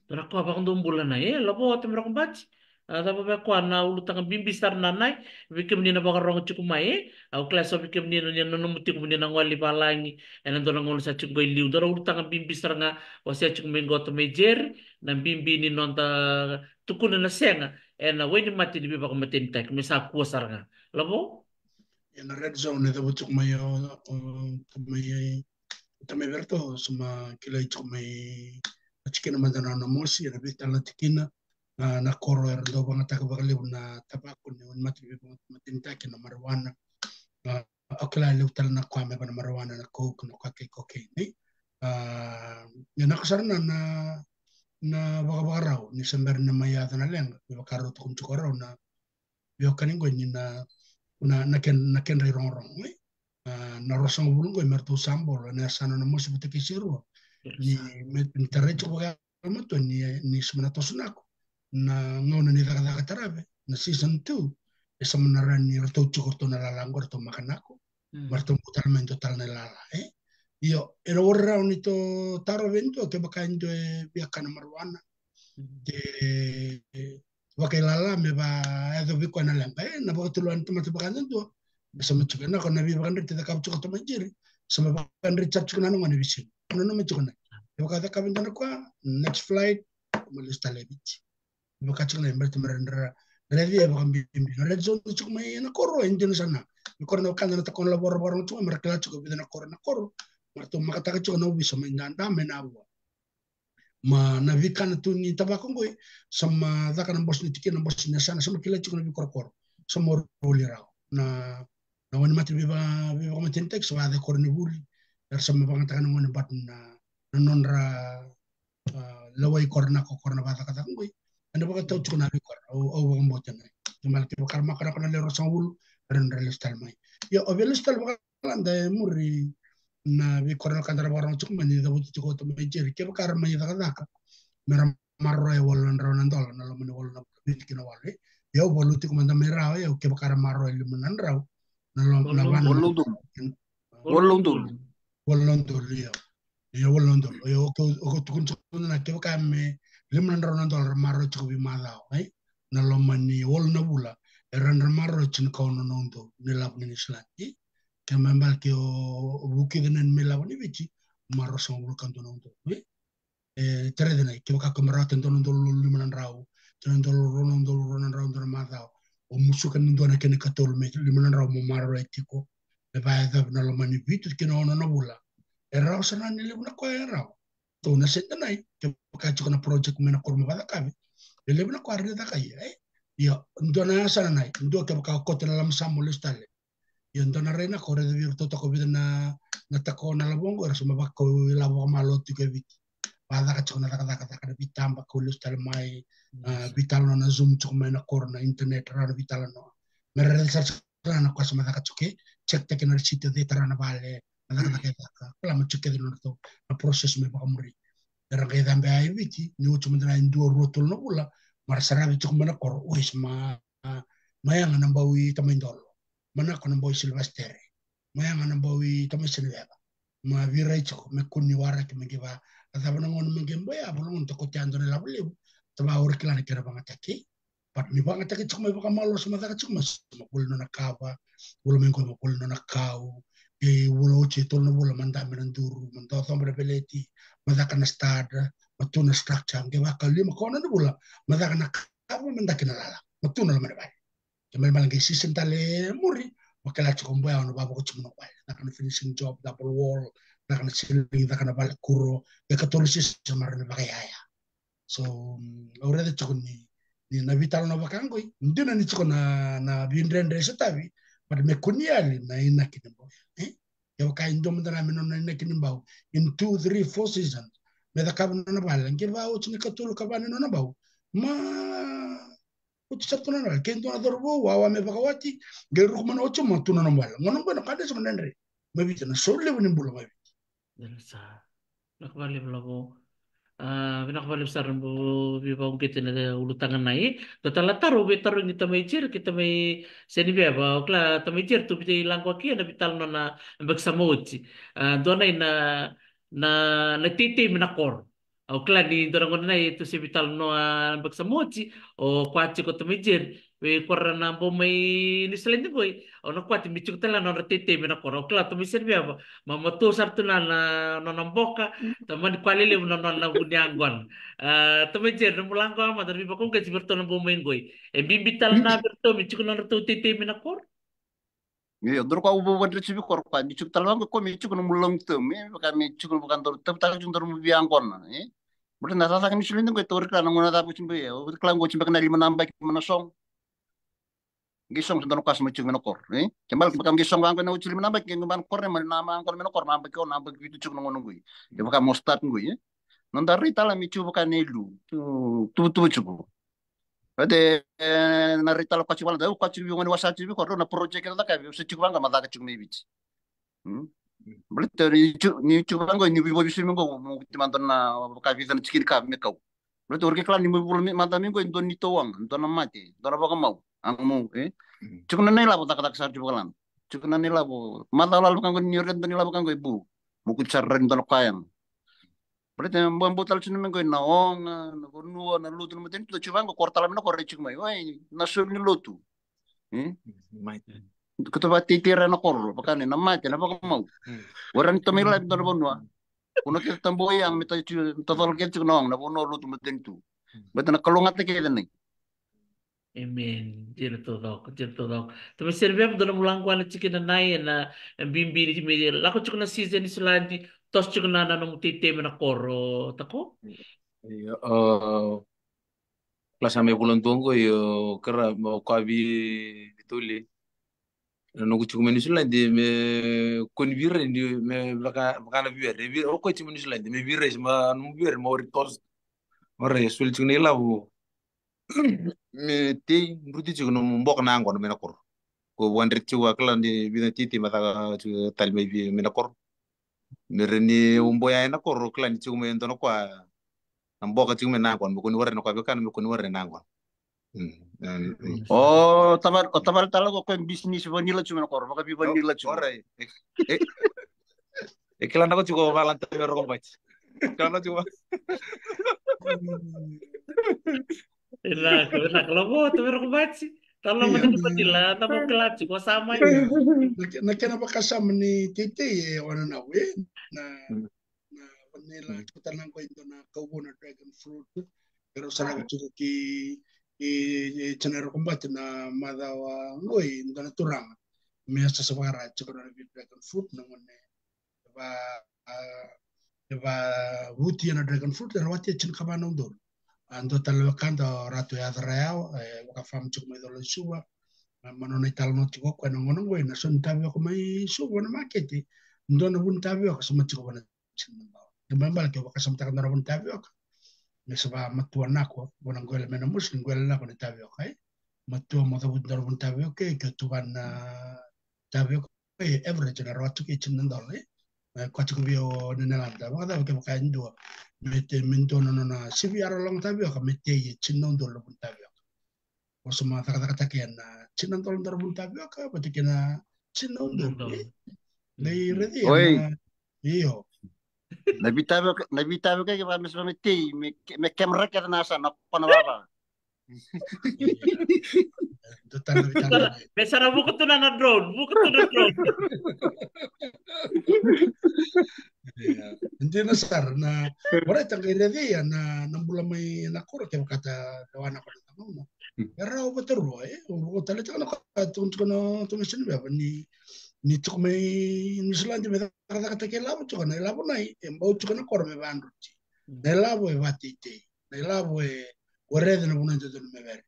Dua na koya vakadua bula na, e, Lavo, Tami Rokobati. A, cava vei koya na ulutaga bibi sara na nai, vei kemuni na vakarorogo tiko mai, e? Au kila so vei kemuni na, na nomu tiko muni na gole i valagi, ena dua na gauna sa tiko qo i liu. Dua na ulutaga bibi sara ga, o sa tiko mai qo Tami Jeri, na bibi ni noda tukuna na sega, ena wainimate ni veivakamatenitaki, me sa kua sara ga. Lavo? Ia na red zone e cavuti tiko mai o, o, tamai, tamai Verto, sa ma kilai tiko mai na tikina mada na, na mosi, ena vica tale na tikina, na, na koro era dau vagataka vakalevu na tavako, ni wainimate ni veivakamatenitaki na marijuana. A, o kila e levu tale na koya me vaka na marijuana, na coke, na koya kei cocaine, e? A, ia na ko sara na, na, na vakavakarau, ni sa bera na mai yaco na leqa, me vaka rau tukuna tiko rau na, veiwekani qo ni na, na, na ken, na kedra irogorogo, e? A, na ruasagavulu qo, me ratou sa bolo, na yasana na mosi vata kei Serua. Ni, me, ni tarai tiko vaka matua ni, ni sema na toso nako. na gauna ni cakacaka tarava, na season two, e sa mani rawa ni ratou tiko ratou na lala qo, ratou makanako, ma ratou bau tale mai dua tale na lala, e? Io, ena wari rawa ni tou tarovi e dua kevaka e dua e via kana marijuana, ke vakailala me vayacovi koya na leqa, e, na vakatulewa ni tamata vakayadudua. Me sa mai tiko na, ko na veivakadreti cakava tiko o Tama i Jeri, sa mai vakadreti sara tiko na nona gone veisiga. Nanuma tiko na, e vaka cakava e dua na koya, next flight, ma lesu tale e Viti. E vaka tiko na, e baleta me ra, ra, ra, e vakabibi na red zone tiko mai na koro, e dina sara na. Me koro na wekada na takona lavo ra vakarorogo tiko, me ra kila tiko vica na koro, na koro, me ratou makataka tiko na ovisa mai Dada mai Navua. Ma na veikana tu ni tavako qoi, sa ma caka na bose ni tikina, na bose ni yasana, sa ma kilai tiko na veikorokoro. Sa ma voli rawa. Na, na wainimate veiva-, veivakamatenitaki, sa vakayaco i koronivuli. Era sa ma vakayagataka na gone, but na, na nodra, a, lewai koronako, koro na vakacakacaka qoi. Ena vakatau tiko na veikoro, au, au vakabauta na. Kemala kevaka ra makanako na lewe ruasagavulu, era na lesu tale mai. Io, au via lesu tale vaka lada e muri na veikoro na wekada ra vakarorogo tiko mai ni cavuti tiko o Tama i Jeri. Kevaka ra mai cakacaka, me ra maroroya e walu na drau na dola, na loma ni walu na vula, vitu ki na walu, e? Ia au valu tiko mada mai rawa, ia au kevaka ra maroroya e lima na drau, na loma, na walu na udolu. Walu na udolu. Walu na udolu, ia. Ia walu na udolu. Ia o ke, o ke tukuna tiko na kevaka me lima na drau na dola ra maroroya tiko veimacawa, e? Na loma ni walu na vula, e rawa ni ra maroroya e tinikaono na udolu na ilavo ni Niusiladi, e? Ke me baleta ke o, o vukica na me lavo ni Viti, ma ruasagavulu ka dua na udolu, e? E, terece na, kevaka ko me rawata e dua na udolu lima na drau, dua na udolu rua na udolu rua na drau, dua na macawa. O musuka ni dua na kena ikatolu me lima na drau mo maroroya tiko. Me vakayacovi na loma ni vitu ki na ono na vula. E rawa sara ni levu na koya e rawa. Tou na sede nai, kevaka tiko na project mai na koro mo vakacakavi. E levu na koya ra na caka ia, e? Ia, dua na yasana nai, dua kevaka o koto na lama sa mo lesu tale. Ia dua na rai na koro e vei iratou toka vica na, na tako na lavo qo, era sa ma vakau ilavo vakamalua tiko e Viti. Vakacaka tiko na cakacaka, caka na veitaba, kau lesu tale mai, a, veitalanoa na Zoom tiko mai na koro na internet, rawa na veitalanoa. Me ra raica sara na koya sa ma caka tiko, e, check taki na receipt, o cei tara na vale, na cakacaka e caka. Kila ma check kece na nodratou, na process me vakamuri. Era qai cabe a e Viti, ni oti mada na e dua, rua, tolu na vula, ma ra saravi tiko mai na koro, oi, sa ma, ma yaga na bau i Tama i Dolo. Manako na bau i Silivasitere. Ma yaga na bau i Tama i Seniveva. Ma virai tiko, me kua ni waraki me qai va. A cava na gauna me qai bau ya, a vala gauna ta kotea dua na ilavo levu. Ta va ori kila na kena vagataki. But ni vagataki tiko mai vakamalua sa ma caka tiko mai, sa ma voli nona kava, vula mai qo ma voli nona kau, e vula oti e tolu na vula ma dabe na duru, ma docoba na veleti, ma caka na stud, ma tu na structure, qai vaka lima ka ono na vula, ma caka na kava, ma daki na lala, ma tu na loma ni vale. Ke malemale qai season tale e muri, ma kila tiko boya o na vavoko tiko na vale, caka na finishing job, double wall, caka na ceiling, caka na vale kuro, qai katolu season ma rawa ni vakayaya. So, mm, au raica tiko ni, ni na veitalanoa vaka qoi, dina ni tiko na, na veidredre e sotavi, but me kua ni yali na inaki ni bau. E? Kevaka e dua mada na me nona inaki ni bau, in two, three, four seasons, me cakava nona vale, qai va oti ni katolu ka va ni nona bau. Ma, oti sara tu nona vale, ke dua na cauravou, wawa me vakawati, qai ruku mai na oti ma tu nona vale. Gauna qo na ka dredre sa ma dredre. Mai Viti, na soli levu ni bula mai Viti. Dina sara. Vinaka vakalevu Lavo. A, vinaka vakalevu sara na bau veivakauqeti na ulutaga nai. Dua tale na taro, au via tarogi Tama i Jeri kei Tama i Seniveva. O kila Tama i Jeri tou via lako ki ena veitalanoa na yabaki sa mai oti. A, dua nai na, na, na teitei mai na koro. Au kila ni dua na gauna nai tou se veitalanoa na yabaki sa mai oti, o koya tiko Tama i Jeri. Vei kora na bau mai Niusiladi qoi, au na kwati me tiko tale na nodra teitei mai na koro. Au kila Tama i Seniveva, ma matua sara tu na, na, nona boka, tamani koya lelevu na nona vu ni yaqona. A, Tama i Jeri, na bula qo mada na veivakauqeti vei iratou na bau mai qoi. E bibi tale na vei iratou me tiko na nodratou teitei mai na koro. Io, dua na ka au vakadreti vei koro koya, me tiko tale vaqo, koya me tiko nomu long term, e, vaka me tiko vaka daru tavutaka tiko daru mu via yaqona, e. Baleta na cakacaka ni Niusiladi qo e tauri kila na gauna cava oti bau, e, o kila qo oti beka na lima na yabaki mai na sogo. Qai sogo sa dua na koya sa mai tiko mai na koro, e. Ke baleta beka qai sogo vaqo na oti lima na yabaki, qai qai ba na koro, e, mai na yaqona mai na koro, na yabaki ono, na yabaki vitu tiko na gauna qoi. E vaka mo start qoi, e. Noda rai tale me tiko vaka na ilu, tu, tuvatuva tiko. Baleta, e, na rai tale o koya tiko vale, o koya tiko vei gone wasa tiko vei koya, rau na project era caka, au se tiko vaqo, ma caka tiko mai Viti. Hmm? Baleta ni tiko, ni tiko vaqo, ni veivavisumi qo, mo kuti mada na vakavica na tikini ka me kau. Baleta o ira kila ni mai vula mai mada mai qo e dua ni tauaga, dua na mate, dua na vakamau. Aga mau, e? Tiko na nai lavo cakacaka sara tiko vakalana. Tiko na nai lavo, mada lalo vaka qo ni ore dua ni lavo vaka qo e bu. Mo kuti sara rai ni dua na koya yaga. Baleta e bau tale tiko na mai qo na oga, na vanua, na lotu, na matanitu, tiko vaka qo koro tale mai na koro rai tiko mai. Oi, na soli ni lotu. E? Mai. Koto vakateitei ira na koro, vaka ni na mate, na vakamau. Ora ni tamai lavo dua na vanua. Kuna kece tabu yaga me ta cola kece tiko na oga, na vanua, lotu, matanitu. Baleta na kalougata kece nai. Amen. Dina taucoko, dina taucoko. Tama sere veva dua na vulagi qo na tiki na nai ena bibi ni me lako tiko na season ni suladi, toso tiko na na nomu teitei mai na koro, tako? Io, o, kila sa mai vula dua qo, io, kara, mo kavi tuli. Na noqu tiko mai Niusiladi, me koni virai ni, me vaka, vaka na virai, virai, o koya tiko mai Niusiladi, me virai, ma nomu virai, ma ori toso. Ora, e soli tiko na ilavo. Me tei, druti tiko nomu boka na yaqona mai na koro. Ko wandre tiko a kila ni vica titi ma caka tiko tale mai vi-, mai na koro. Me re ni uboya ena koro, kila ni tiko mai dua na koya. Na boka tiko mai na yaqona, me koni ware na koya vekana, me koni ware na yaqona. Mm, mm, mm. O tavale, o tavale tale ko koya business vanila tiko mai na koro, vakavi vanila tiko. Ora, e, e, e kila na ko tiko valanta me roko bati. Kila na tiko. Ena, ena kala vo, tu vero kumati. Talo mo tiko pati la, na mo kala tiko sa mai. Na ke-, na kena vakasama ni teitei e wana na we, na, na vanila, tiko tale na qo e dua na kauvou na dragon fruit. Pero sa na tiko ki, ki, ki tina ro kumati na macawa qo e dua na turaga. Me sa sa vakara tiko na dragon fruit na mone. E va, a, e va vuti ena dragon fruit, e rawati e tinikava na udolu. A dua tale wekada o Ratu Yaca Rayawa, e vakafamu tiko mai Cola i Suva. A, ma nona italanoa tiko o koya na gauna qo, ena so ni tavioka mai Suva na makete. Dua na vu ni tavioka sa ma tiko vana tini na bawa. Ke mai bala ke vakasamataka dua na vu ni tavioka. Me sa va matua nako, vana qwele me na mosi, ni qwele nako ni tavioka, e. Matua mo cavuti dua na vu ni tavioka, e, ke o tuvana tavioka. E average na rawa tu ke tini na dola, e. E, koya tiko vei o Nenelada, vakacava kevaka e dua me te, me dua na nona sivi yara loga tavioka, me tei e tini na udolu na vu ni tavioka. O sa ma cakacakataki ena tini na dola dua na vu ni tavioka vata kei na tini na udolu, e. Na i raici ena, io. Na veitavioka, na veitavioka kevaka me sa me tei, me, me kemera kece na yasa na kona vava. Dua tale na veitalanoa. Me sa na vuka tu na na drone, vuka tu na drone. Ia. Dina sara na, ora e taqa i raici ia na, na bula mai na koro kevaka ta, ta wana kona ta gauna. E rawa vata rua, e, o, o tale taka na ka, tu, tu na, tu na sini veva ni, ni tiko mai Niusiladi me cakacakataki e lavo tiko, na ilavo nai, e bau tiko na koro me vadruti. Na ilavo e vateitei. Na ilavo e, o raica na vuna e dodonu me vere.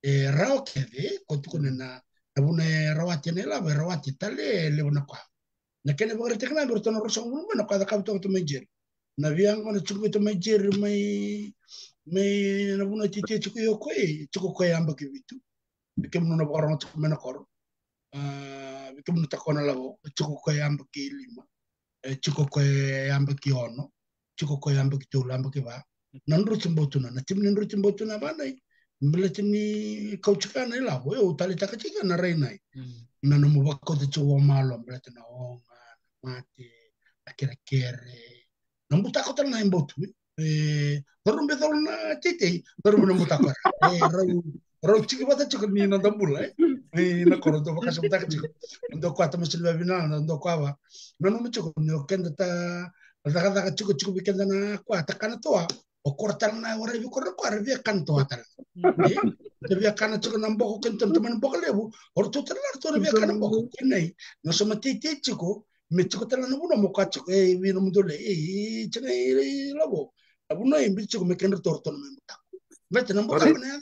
E rawa kece, ko tukuna na, na vuna e rawati na ilavo, e rawati tale e levu na koya. Na kena ivakaraitaki na bera tona ruasagavulu mai na koya cakava toka o Tom and Jerry. Na veiyaqona tiko o Tom and Jerry mai, mai na vuna titi tiko o koya, tiko o koya yabaki vitu. Vei kemunu na vakarogo tiko mai na koro. A, vei kemunu takona lavo, tiko o koya yabaki lima. E, tiko o koya yabaki ono. Tiko o koya yabaki tolu, yabaki va. Na druti bau tu na, na timi ni druti bau tu na vanai. Baleta ni kauti kina na ilavo, e, au taleitaka tiko na rai nai. Na nomu vakauta tiko vakamalua, baleta na oga, na mate, na kerekere. Na butako tale na i bau tu, e. E, daru bau cola na teitei, daru bau na butako era. E, rau, rau tiki vata tiko ni noda bula, e. Ni na koro dau vakasamataka tiko. Dau koya tamasi ni vavina, dau koya va. Na nomu tiko ni o keda ta, cakacaka tiko, tiko vei keda na koya, ta kana toa. O koro tale na wara vei koro na koya, ra via kana toa tale. E, ra via kana tiko na boko kena tona, toma na boko levu. O ratou tale na ratou ra via kana boko. Kena i, na sa ma teitei tiko, me tiko tale na vanua mo ka tiko, e, vei na mudole, e, e, tiko na i, i lavo. Na vanua e biu tiko me kena ratou ratou na me butako. Baleta na butako na ya.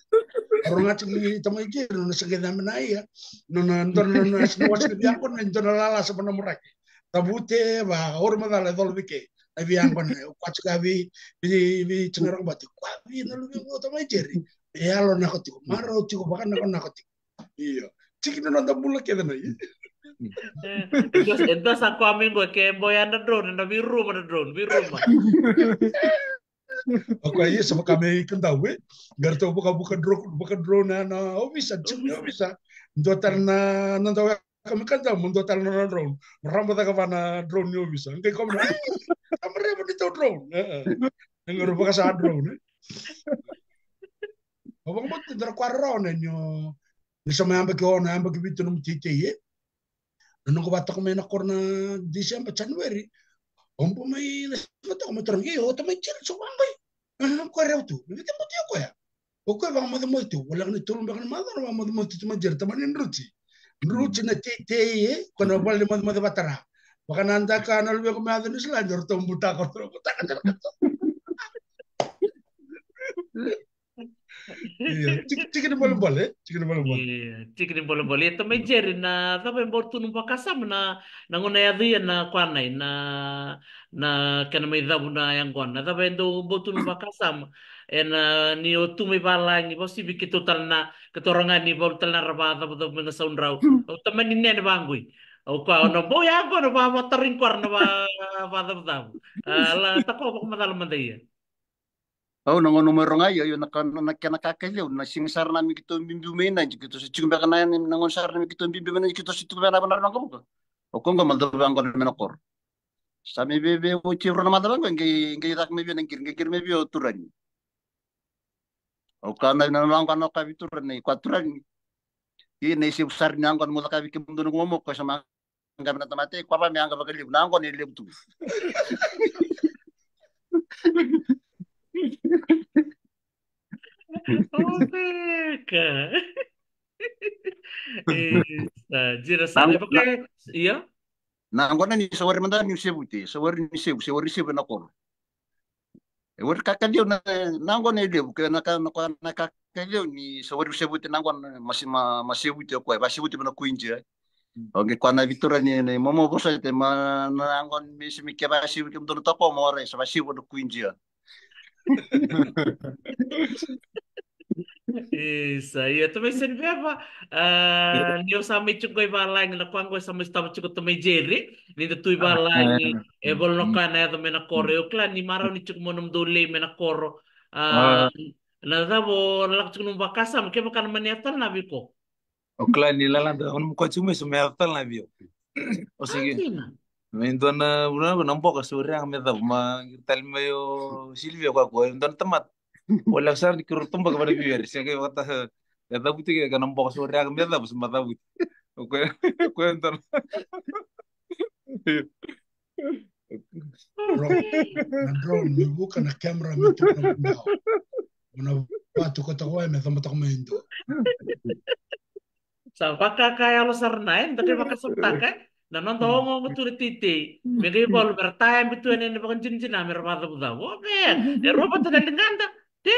Aro ga tiko ni tamai kiri, na sa qai cabe na ia. Na, na, dua na, na, na, na wasi na via kona, dua na lala sa ma na muraki. Tavute, va, ori macala e colo vei ke. Na via kona, o koya tiko a vei, vei, vei, tiko na rokobati. Koya vei na luve qo tamai kiri. E yalo nako tiko, marau tiko, vakanakonako tiko. Io. Tiki na noda bula kece na, io. E, e dua, e dua sa koya mai qo ke boya na drone, na veiruma na drone, veiruma. O koya ia sa vaka me ikadau e. Qai ratou vakavuka drone, vaka drone na, na ovisa, chief ni ovisa. Dua tale na, na dau yaka me ikadau, mo dua tale na, na drone. Mo raba caka va na drone ni ovisa. Qai kau mai na, e, sa mareva ni tau drone. E, e. Qai ratou vaka sa drone e. Au vakabauta ni dua na ka rarawa na ni o, ni sa mai yabaki ono, yabaki vitu nomu teitei e. Na noqu vakatoka mai na koro na December, January. Au bau mai na sema toka mai torogi, o tamai Jerry sa vaqo e. A, koya rau tu. Na vita bau tu o koya. O koya vakamocemoce tu. Voleka ni tolu beka na macawa na vakamocemoce tu tamai Jerry, tamai ni Druji. Druji na teitei e, ko na vale ni mocemoce vatara. Vaka na daka na luvequ me yaco Niusiladi, ratou butaka, ratou butaka. Io, tiki, tiki ni bolebole, e? Tiki ni bolebole. Io, tiki ni bolebole. Ia tamai Jerry, na cava e bau tu nomu vakasama na, na gauna e yaco ia na kwanai, na, na kena mai cavu na yaqona. Na cava e dau bau tu nomu vakasama? Ena ni o tu mai valagi, vausivi keitou tale na, keitou rogo ni valu tale na ra vacavucavu mai Gasaudrau. Au tamani nene vaqo. Au kaya, o na bau yaqona, vavatarai qora na va, vacavucavu. A, la, tako vakamacala mada ia. Au na gauna mai rogo ia, io na ka, na, na kena ka kaliau, na siga sara na me keitou biubiu mai na, keitou se tiko beka na, na gauna sara na me keitou biubiu mai na, keitou se tiko beka na vanua na gavuka. O koya qo ma dau vaqo me na koro. Sa me veve oti e rua na macawa qo, qai, qai caka mai vei na qiri, qai qiri mai vei o turaga. Au kaya na, na, na, na, na, ka vei turaga, i koya turaga. Io, na isevu sara ni yaqona mo caka vei kemudou na gumamoko, sa ma qai na tamata, e, koya va me yaga vakalevu, na yaqona e levu tu. Oreka. E, sa, jira sa, na, e, vaka, na, io? Na yaqona ni sa wari mada ni sevu te, sa wari ni sevu, sa wari sevu ena koro. E wari kakaliau na, na yaqona e levu, ke na ka, na ka, na kakaliau ni sa wari sevu te na yaqona, ma se, ma, ma sevu te o koya, va sevu te na kuidia. Mm. Oqo koya na vitura ni, ni momo vosa te ma na yaqona me se me ke va sevu ke mudou na toko ma ora, sa va sevu na kuidia. Isa, ia tamai Seniveva, a, ni o sa mai tiko i valagi, na koya qo sa mai sotava tiko tamai Jerry, ni da tu i valagi, e, e, e, volo na ka na yaco mai na koro, e, o kila ni marau ni tiko mo nomudou lei mai na koro, a, na cava o na lako tiko nomu vakasama, kevaka na mani yaco tale na vei iko. O kila ni lalada, o nomu koya tiko mai so me yaco tale na vei au. O sigi. Me dua na, na, na boka so rea me cavu, ma qiri tale mai o Silivia koya ko, e dua na tamata. O lako sara ni kiro toboka vana vei Veri, se qai vakata, e cavuti ke ka na boka so rea me cavu, se ma cavuti. O koya, o koya e dua na. Drone, na drone, me vuka na camera me tukuna vua. Mo na vatu ko toka wai me cama toka mai dua. Sa vakakayalo sara na, e, da qai vakasamataka, e, na noda ogaoga tu na teitei. Me qai valu, me ra tayabe tu ena, ena vakadinadina, me ra vakacavucavu. O, me, e rua vata na ligada, te?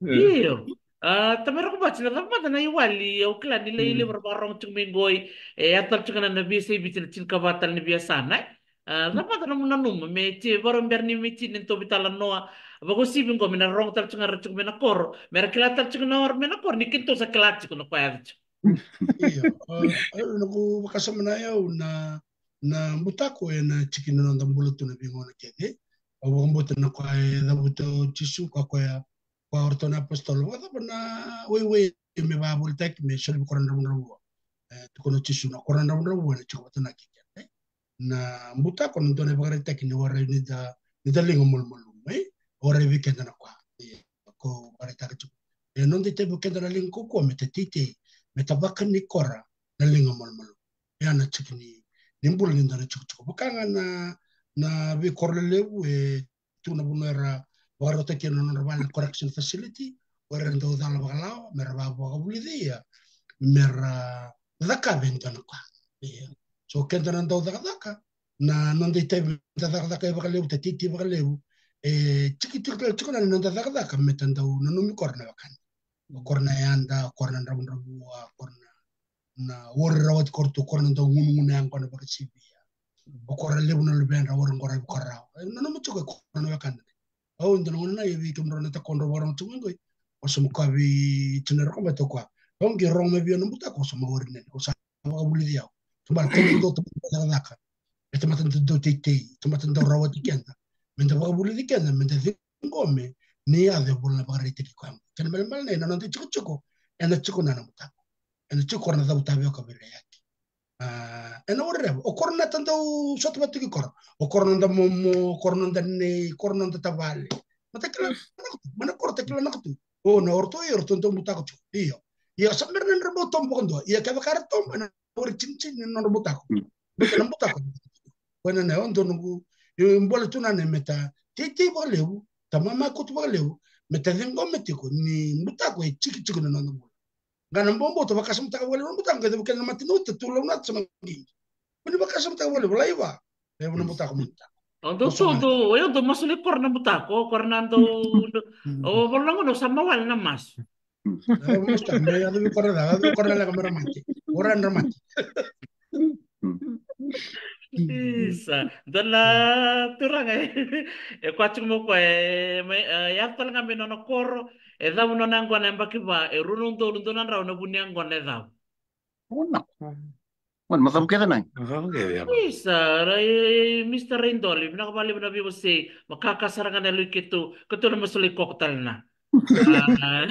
Io. A, tamai Rokobati, na cava mada na iwali, au kila ni lai levu ra vakarorogo tiko mai qoi, e, yaco tale tiko na, na veiyasai Viti na tinikava tale ni veiyasana, e? A, cava mada nomu nanuma, me ti, vakarau bera ni me ti ni tou veitalanoa, vakausivi qo, me na rogo tale tiko ga ra tiko mai na koro, me ra kila tale tiko na ora mai na koro, ni keitou sa kila tiko na koya yaco tiko. Io, a, a, noqu vakasama na yau na, na butako ena tiki na noda bula tu na veigauna kece. Au vakabauta na koya e cavuta o Jisu, ka koya, koya o ratou na apositolo. Vakacava na waiwai me vakavolitaki me soli vei koro na dravudravua. E, tukuna o Jisu na koro na dravudravua ena tiko vata na kikete. Na butako na dua na ivakaraitaki ni warai ni da, ni da liga malumalumu, e? Warai vei keda na koya. E, ko vakaraitaka tiko. E noda itavi vei keda na liga kaukauwa me ta teitei, me ta vakanikora na liga malumalumu. E a na tiki ni, ni bula ni dua na tikotiko. Vaka ga na, na veikoro lelevu e tu na vanua era vakarautaki na nodra vale na correction facility, o ira era dau cala vakalawa, me ra vakavulici ia, me ra cakava e dua na ka. Ia. So keda na dau cakacaka, na noda itavi me da cakacaka e vakalevu, ta titi vakalevu, e tiki tiko tale tiko na noda cakacaka me ta dau nanumi kora na wekada. O kora na yada, o kora na dravudravua, o kora na, na wori rawati kora tu, kora na dau gunugunu yaqona vakasivia. O kora levu na luvedra, wori qora i vakarawa. E nanuma tiko e kora na wekada. Au dua na gauna na e vei kemudrau na takodrau vakarorogo tiko mai qoi. Au sa muka vei Tina Rokobati au kaya, au qai rogo mai vei au na butako, au sa mawari nene, au sa vakavulici au. Tabara keda dau tamata cakacaka. E tamata dau teitei, tamata dau rawati keda. Me da vakavulici keda, me da cegu ciqomi ni yaco e vula na vakaraitaki koya. Kena ibalebale na noda itikotiko ena tiko na na butako, ena tiko na cavuta vei o ka vei raiaki. A, ena whatever, o koro na ta dau sota vata tiko i koro, o koro na da momo, o koro na da nei, koro na da tavale. Ma ta kila na ka tu, ma na koro ta kila na ka tu. O na oratou, io, oratou dau butako tiko. Io. Ia sa bera na nodra bau tobo vakadua. Ia kevaka era tobo, ena wari tinitini na nodra butako. Beta na butako. Koya na na o donu qu, io, bole tu na na me ta teitei vakalevu, ta mamakutu vakalevu, me ta ciqoma tiko ni butako e tikitiki na noda bula. Ga na bobo ta vakasamataka vakalevu na butako, ga ta vukena na mate na uta, tu lau na ta sa magigi. Ko ni vakasamataka vakalevu, laiva. Levu na butako, na butako. O dou so dou, o yau dou masu ni koro na butako, koro na dou, o volo na gona sa mawale na masu. E, masu ta, me yaco vei koro na, yaco vei koro na leka me ra mate. Ora na ra mate. Isa, dua na turaga e, e koya tiko mai o koya, e, mai, e, yaco tale ga mai nona koro, e cavu nona yaqona yabaki va, e rua na udolu dua na drau na vu ni yaqona e cavu. Ona. Mani, macavu kece nai. Macavu kece, ia. Isa, ra, e, e, Mister Raidoli, vinaka vakalevu na veiwasei, ma kaka sara ga na yalo i keitou, keitou na masulaki koya tale na. A.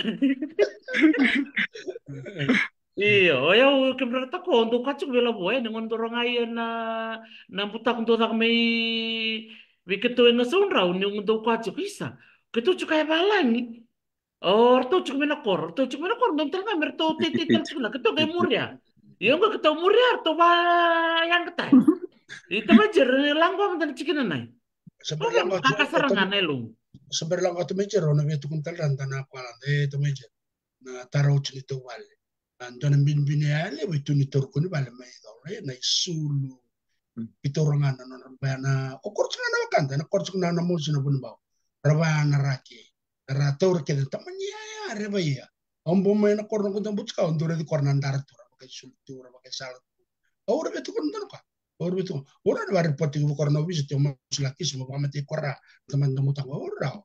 Io, o yau kemudrau na tako, dou koya tiko vei lavo, e, ni gauna dou rogoca ia na, na butako dou caka mai vei keitou e Gasaudrau, ni dou koya tiko, isa, keitou tiko e valagi. O ratou tiko mai na koro, ratou tiko mai na koro, dou tale ga me ratou teitei tale tiko na, keitou qai muria. Io, qo keitou muria, ratou vayagataki. I tamai Jeri, ni laqo mada na tikina nai. Sa bera laqo tu, kaka sara ga na yalo. Sa bera laqo tu mai Jeri, o na via tukuna tale ra da na kwala, e, tamai Jeri. Na tara oti ni tou vale. Na dua na binibini ya levu e tu ni tauri koni vale mai Colo, e, na isulu. Keitou rogoca na nodra baya na, o koro tiko na wekada, na koro tiko na, na mosi na Vunibau. Ra vaya na raki. Ra taura kece na tamani yaya, reva ia. Au bau mai na koro na kuda butika, au dau raici koro na dara tu, ra vakaisulu tu, ra vakaisala tu. Au raica tu koro na dara ka. Au raica tu. Au raica na vakaripoti ki vakoro na ovisa, tiko masulaki se mo vakamatei koro ra, tamani da butako. Au raica.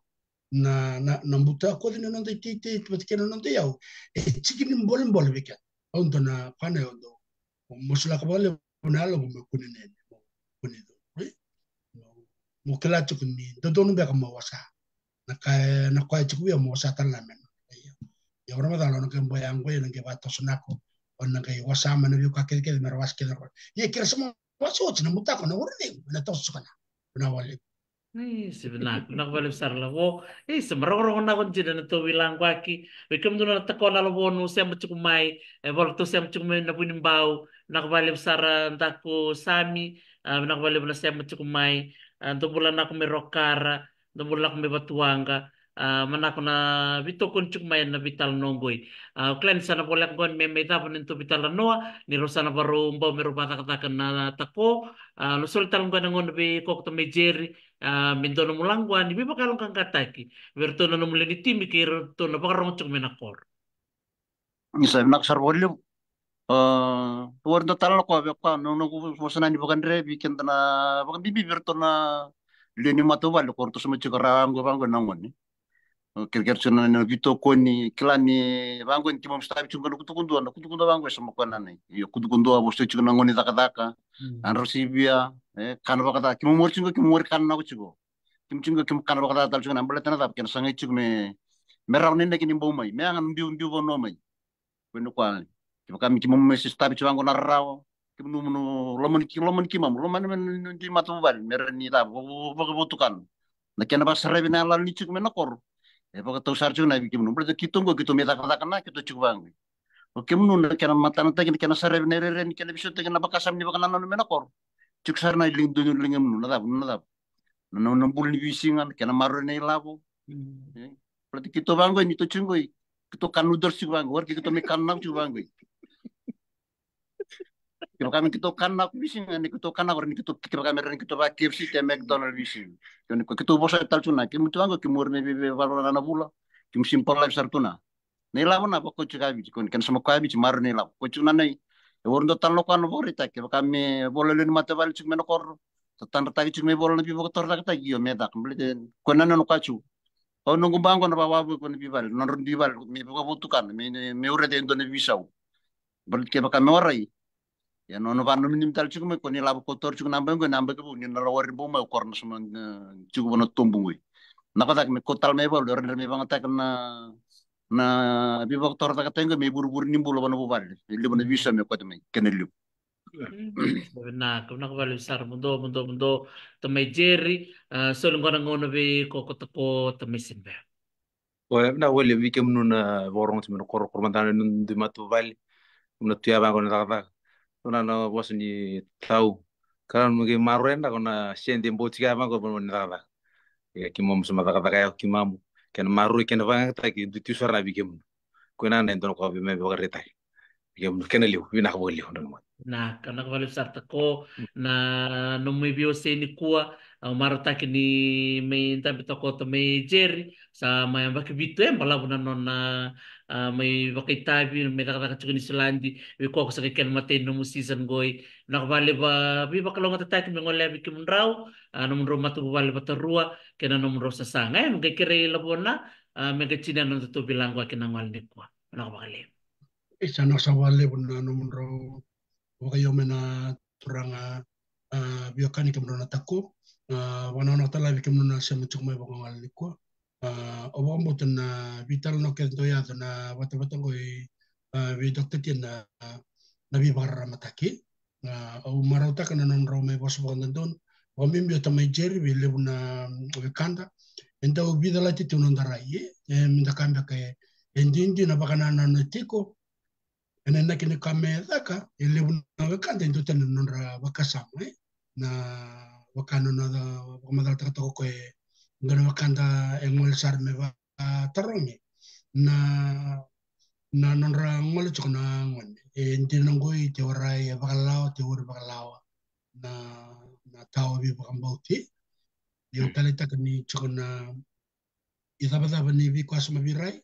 Na, na, na butako ni noda iteitei, vata kei na noda iyau. E tiki ni bolebole vei keda. Au dau na, kana au dau. Mo masulaka vakalevu na yaloqu me kune nene, mo kune curu, e? Mo, mo kila tiko ni dodonu beka mo wasa. Na ka, na koya tiko via mo wasa tale na mena. Ia, ia ora macala, o na qai boya yaqo, ia na qai vakatoso nako. O na qai wasa mai na veiwaka kecekece me ra wasa kece na koya. Ia kira sa mo wasa oti na butako na ura cegu, na toso tiko na. Na wale. Isa, vinaka, vinaka vakalevu sara lavo. Isa, marorogorogo nako dina na tou veilaqwaki. Vei kemudou na takona lavo, na sema tiko mai, e, vale tou sema tiko mai na Vunibau. Vinaka vakalevu sara daku Sami, a, vinaka vakalevu na sema tiko mai. A, dou bula nako mai Rokara, dou bula nako mai Vatuwaqa. A, manako na veitokoni tiko mai na veitalanoa qoi. A, o kila ni sa na voleka qo me mai cava na neitou veitalanoa, ni rau sa na varau bau me rau vakacakacaka na tako. A, na soli tale qo na gauna vei koya o tamai Jeri, a, me dua nomu laqwa ni veivakayaloqaqataki vei iratou na nomu lewe ni timi kei iratou na vakarorogo tiko mai na koro. Isa, vinaka sara vakalevu. A, tou wari dua tale na koya vei koya, na noqu vosa na ni vakadre vei keda na vakabibi vei iratou na lewe ni matavuvale ko ratou sa mai tiko ra qo vaqo na gone. Kerekere tiko na, na veitokoni, kila ni vaqo ni keimami sotavi tiko na kudukudua, na kudukudua vaqo e sa mai koya na nai. Io, kudukudua, vosa tiko na gone cakacaka, na dra sivia, e, kana vakacaka, keimami wari tiko, keimami wari kana nako tiko. Keimami tiko, keimami kana vakacaka tale tiko na baleta na cava, kena sa qai tiko me, me rawa na inaki ni bau mai, me yaga na biubiu vanua mai. Ko ni koya, kevaka me keimami me sotavi tiko vaqo na rarawa, keimami nomuni lomani, lomani keimami, lomani me ni matavuvale, me rawa ni cava, vakavotukana. Na kena vakasaravi na yaloyalo ni tiko mai na koro. E vakatau sara tiko na vei kemunu. Baleta keitou qo, keitou mai cakacaka na, keitou tiko vaqo. O kemunu na kena matanataki, na kena saravi na irairai, na kena veisautaki na vakasama ni vakanananu mai na koro. Tiko sara na liga donu, liga munu, na cava, na cava. Na, na, na bula ni veisiga, na kena maroroi na ilavo. E, baleta keitou vaqo, ni tou tiko qo, keitou kana noodles tiko vaqo, wara keitou mai kana nako tiko vaqo. Kevaka me keitou kana nako veisiga, ni keitou kana nako, ni keitou, kevaka me rawa ni keitou va K F C, te McDonald veisiga. Keitou, ni keitou vosa tale tu na, keitou tu vaqo, keitou wari me veivakarau na vula, keitou simple life sara tu na. Na ilavo na vakaoti ka Viti, ko ni kena sa mai koya Viti, maroroi na ilavo. Ko tiko na nai, e wari dua tale na koya na vakaraitaki, kevaka me vola lewe ni matavuvale tiko mai na koro, tatadrataki tiko me vola na veivakatorocaketaki, io me caka, baleta ko na nona koya tiko. Au noqu baqo na vakavavui ko na veivale, na nodra veivale, me vakavotukana, me, me ureta e dua na veisau. Baleta kevaka me warai. Ia na nona vakanominomi tale tiko mai ko ni lavo ko taura tiko na yabaki qo, na yabaki vou, ni na lawari bau mai o koro na sa mai, e, tiko vua na tobu qoi. Na ka cake me ko tala mai valu, era dra me vagataka na na veivakatorocaketaki qo me ivurevure ni bula vana vuvale. E levu na viso me kote mai kena liu. Vinaka, vinaka vakalevu sara. Muduo, muduo, muduo. Tamai Jerry, a, soli qo na gauna vei koko tako tamai Sinivea. O, e vinaka vakalevu vei kemunu na vakarorogo tiko mai na korokoro mada na dui matavuvale. Kemunu na tu yavaqo na cakacaka. Kemunu na vosa ni tau. Ka na qai maroroi na ko na sede bau tiko yavaqo na cakacaka. Ia keimami sa mai cakacaka yau keimami. Kena maroroi kena vakayagataki e dui tiko sara na vei kemunu. Ko ina na e dua na ka vei me vakaraitaki. Vei kemunu kena liu, vinaka vakalevu. Na ka na ka vakalevu sara tako na nomu mai veiwasei nikua. Au marautaka ni mai dabe tako tamai Jerry. Sa mai yabaki vitu e balavu na nona a mai vakaitavi, mai cakacaka tiko Niusiladi. Vei koya ko sa qai kena matai ni nomu season qoi. Vinaka vakalevu, veivakalougatataki me gole vei kemudrau, a, nomudrau matavuvale vata rua kei na nomudrau sasaga. E, me qai kerei Lavona, a, me qai tinia na nodatou veilagoyaki na gole nikua. Vinaka vakalevu. Isa, vinaka sara vakalevu na nomudrau vakaio mai na turaga, a, veiwekani kemudrau na tako, a, vakanaonaka tale vei kemudrau na sema tiko mai vakagole nikua. A, au vakabauta na veitalanoa kece dau yaco na vatavata qoi, a, vei Doctor Tia na, na veivakararamataki. A, au marautaka na nodrau mai vosa vakadodonu. Vakabibi o tamai Jerry vei levu na, mm, wekada. E dau veicalati tu noda rai, e, e, me da ka beka e, e didi na vakanananu e tiko. Ena inaki ni ka me caka, e levu na wekada e dau tani na nodra vakasama, e? Na vaka nona vakamacalataka toka ko e dua na wekada e gole sara me vatarogi na, na nodra gole tiko na gone. E dina qoi te warai e vakalawa, te wari vakalawa na, na tawa veivakabauti. Ia au taleitaka ni tiko na icavacava ni veikoya sa mai veirai.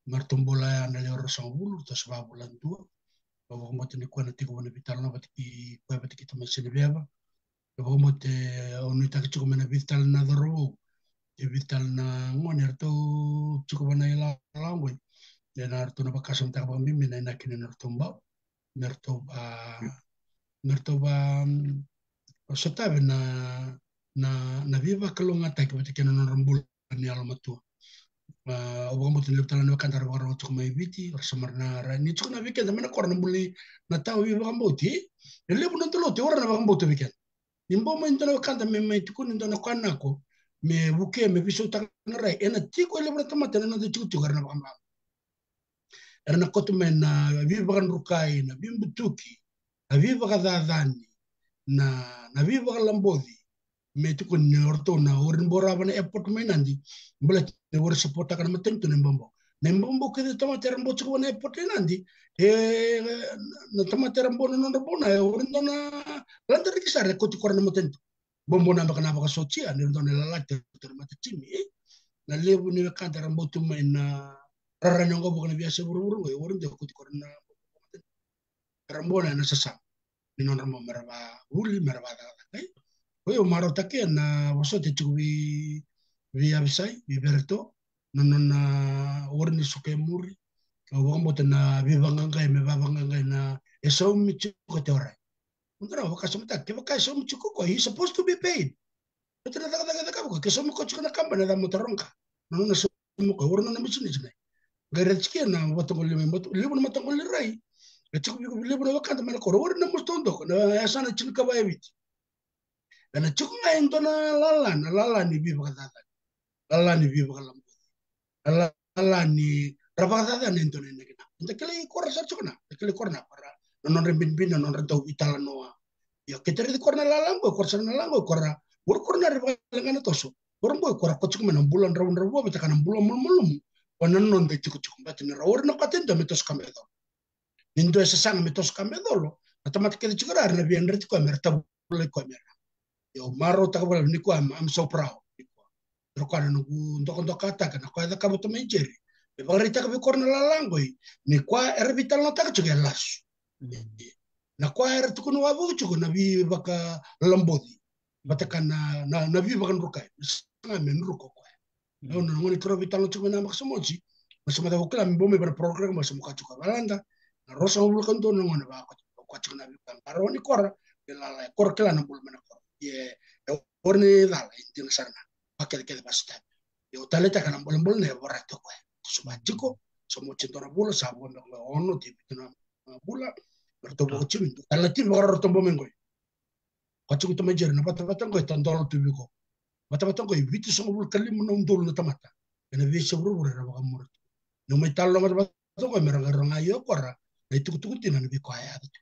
Mai ratou bula ya na lewe ruasagavulu, ratou sa vavula dua. Au vakabauta ni koya na tiko vua na veitalanoa vata kei koya vata kei tamai Siniveva. Au vakabauta, au nuitaka tiko mai na vica tale na cauravou, e vica tale na gone eratou tiko vua na ilala qoi. Ena ratou na vakasamataka vakabibi na inaki ni nodratou bau. Me ratou, a, me ratou va, mm, sotavi na, na, na veivakalougatataki vata kei na nodra bula ni yalomatua. A, au vakabauta ni levu tale na wekada ra vakarorogo tiko mai Viti, ra sa mara na ra ni tiko na vei keda mai na koro na bula ni na tawa veivakabauti. E levu na dolote, o ra na vakabauta vei keda. Ni bau mai dua na wekada me mai tukuni dua na koya nako me vukea, me veisautaka na rai. Ena tiko e levu na tamata ena noda itikotiko era na vakabauta. Era na koto mai na veivakadrukai, na veibutuki, na veivakacacani, na, na veivakalaboti. Me tukuni ni o ratou na, o ira ni bau rawa na airport mai Nadi, baleta ni o ira supportaka na matanitu na ibobo. Na ibobo kece tamata era bau tiko vua na airport e Nadi, e, na tamata era bau na nodra bau na, e, o ira dau na lada riki sara e koti kora na matanitu. Bobo na baka na vakasotia, ni ira dau na lalati, ira dau na matatimi, e. Na levu ni wekada era bau tu mai na rara ni oqo vaka na veiyasa vuravura qo, e, o ira dau koti kora na matanitu. Era bau na ena sasaga ni nodra bau mera vavuli, mera vacakacaka, e. Oi, au marautaka na vosoti e tiko vei, vei Avisai, vei Vereto, na nona, a, o ira ni suka e muri. Au vakabauta na veivaqaqai, me vavaqaqai na e saumi tiko te warai. Mudou na vakasamataka, kevaka e saumi tiko ko, he supposed to be paid. Baleta na cakacaka e cakava ko, ke saumi ko tiko na kabani, na cava mo taroga? Na nona saumi ko, o ira na nona bisinisi na. Qai raici kina na vataqoli mai, levu na mataqali rai. E tiko vei levu na wekada mai na koro, o ira na mosi taucoko, na yasana tinikava e Viti. Ena tiko ga e dua na lala, na lala ni veivakacacani, lala ni veivakalaboti, lala ni ra vakacacani e dua na inaki na. Eda kilai kora sara tiko na, eda kilai kora na, kora na nodra binibini, na nodra dau veitalanoa. Ia keta raici kora na lala qo, kora sara na lala qo, kora, kora, kora na ri vakaleqa na toso. Kora qo, kora ko tiko mai na bula dravudravua vata kei na bula malumalumu. Ko na noda itikotiko, baleta ni ra o ira na kota e dua me toso ka me colo. Ni dua e sasaga me toso ka me colo, na tamata kece tiko ra, era na via dreti koya me ra tavulai koya me ra. Io, marautaka vakalevu nikua, I'm, I'm so proud nikua. Toro koya na noqu dokadokataka na koya e cakava o tamai Jerry. Me vakaraitaka vei kora na lala qoi, ni koya era veitalanoataka tiko e lasu. Na koya era tukuna wavoki tiko na veivakalaboci. Vata kei na, na, na veivakadrukai. Me saga me druka o koya. Au na gone keirau veitalanoa tiko mai na yabaki sa oti. Au sa macala au kila me bau mai vei na program au sa muka tiko e valada. Na ruasagavulu ka dua na gone vaka koya tiko na veika barawa ni kora. E lala e kora kila na bula mai na kora. Ia e ori ni cala e dina sara na vakecekece vakasotavi. Io, taleitaka na bolebole na e vorata o koya. Sa mai tiko, sa mai tiko na vula, sa vo me koya ono, te vitu na vula, me ratou vo tiko, tale na tiko, vakarau ratou bo me koya. Ko tiko tamai Jeri, na vatavata qo e tadola tu vei iko. Vatavata qo e vitusagavulu ka lima na udolu na tamata. Ena veiyasai vuravura era vakamuri tu. Na mai talo na vatavata qo me ra qai roga io kora na itukutuku dina na veika e yaco tu.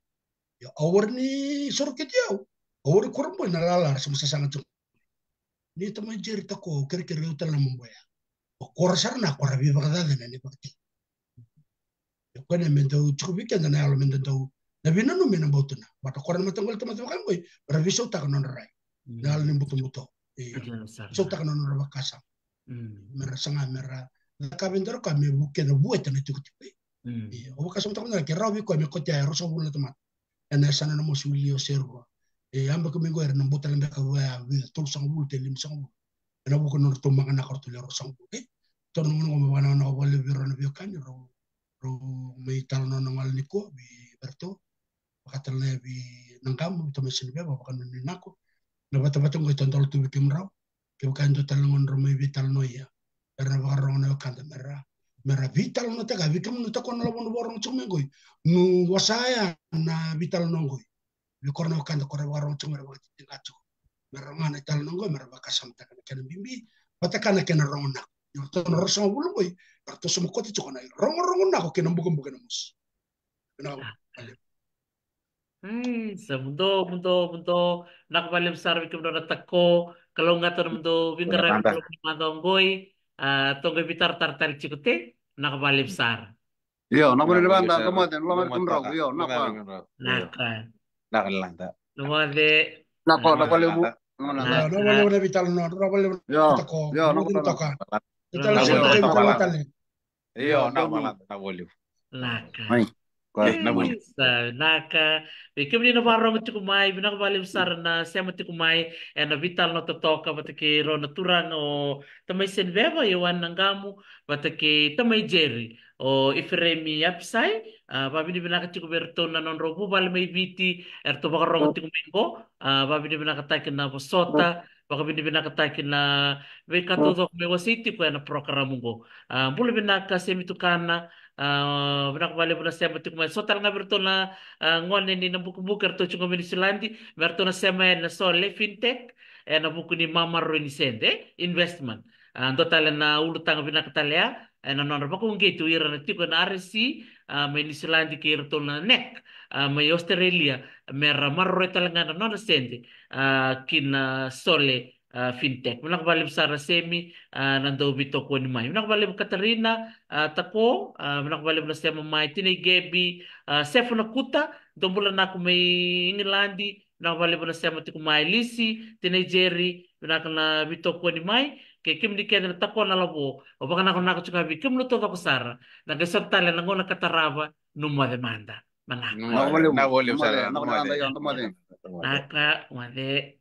Io, au wari ni soro keti au. Au wari kura boi na lala ra sa masasaga tu. Ni tamai Jeri tako, kerekere au tale na maboya. O kora sara na kora veivakacacana ni vakati. Io, koya na me dau tiko vei keda na yalo me da dau na vinanumi na bauta na. Bata kora na mataqali tamata vaka qoi, ra veisautaka na nodra rai. Na yalo ni butobuto. Io, veisautaka na nodra vakasama. Me ra saga, me ra cakava e dua na ka me vukea na vueta na tikotiko. Io, au vakasamataka mada ke rawa vei koya me kotea e ruasagavulu na tamata ena yasana na mosi wili o Serua. E yabaki mai qo era na bau tale beka vua ya vica, tolusagavulu te limasagavulu. Ena vuku na nodratou maganaka o ratou le ruasagavulu. E, tou na gauna qo me vakananaka vakalevu vei rau na veiwekani, rau, rau mai talanoa na gole nikua vei, vei ratou. Vakatalanoa vei Naqamu, vei tamai Seniveva, vakanuinui nako. Na vatavata qo e tadola tu vei kemudrau. Kevaka e dua tale na gauna drau mai veitalanoa ia, era na vakarorogo na wekada me ra, me ra veitalanoataka vei kemuni na tako na lavo na vakarorogo tiko mai qoi. Nu wasaya na veitalanoa qoi. Vei kora na wekada kora vakarorogo tiko me ra vakatitiqa tiko. Me ra roga na italanoa qoi, me ra vakasamataka na kena bibi vata kei na kena rogo nako. Ni ratou na ruasagavulu qoi, ratou sa mai kote tiko na irogorogo nako kei na bukabuka na mosi. Vinaka vakalevu. Ai, sa muduo, muduo, muduo. Vinaka vakalevu sara vei kemudrau na tako. Kalougata na muduo veiqaravi, kalougata na macawa qoi. A, tou qai veitaratara tale tiko te. Vinaka vakalevu sara. Io, vinaka vakalevu na vada, vinaka vakalevu na vada, io, vinaka. Vinaka. Vinaka ni lagata. Vinaka vakalevu. Vinaka vakalevu na veitalanoa, vinaka vakalevu na tako. Io, vinaka vakalevu. Io, vinaka vakalevu. Naka. Sa vinaka. Vei kemuni na vakarorogo tiko mai, vinaka vakalevu sara na sema tiko mai ena veitalanoa totoka vata kei rau na turaga o tamai Seniveva, Ioane Naqamu, vata kei tamai Jeri, o Iferemi Apisai. A, vakavinavinaka tiko vei iratou na nodrau vuvale mai Viti, eratou vakarorogo tiko mai qo. A, vakavinavinakataki na vosota, vakavinavinakataki na veika taucoko me wasei tiko ena porokaramu qo. A, bula vinaka Semi Tukana, a, vinaka vakalevu na sema tiko mai. So tale ga vei iratou na, a, gone ni Nabukebuke, eratou tiko mai Niusiladi, me ratou na sema yani na Sole Fintech, ena vuku ni mamaroroi ni sede, investment. A, dua tale na ulutaga vinaka tale ya, ena nodra vakauqeti o ira na tiko ena R S C, a, mai Niusiladi kei iratou na NEC, a, mai Australia, me ra maroroi tale ga na nodra sede, a, ki na Sole, a, Fintech. Vinaka vakalevu sara Semi, a, na dau veitokoni mai. Vinaka vakalevu Katarina, a, Tako, a, vinaka vakalevu na sema mai. Tinai Gebi, a, Sefa Nakuta, dou bula nako mai Igiladi, vinaka vakalevu na sema tiko mai. Lisi, Tinai Jeri, vinaka na veitokoni mai. Kei kemuni kece na Tako na Lavo, au vakanakonako tiko vei kemuni taucoko sara. Na qai sota tale na gauna ka tarava, nu moce mada. Manaka. Vinaka vakalevu. Vinaka vakalevu sara. Vinaka vakalevu. Vinaka, moce.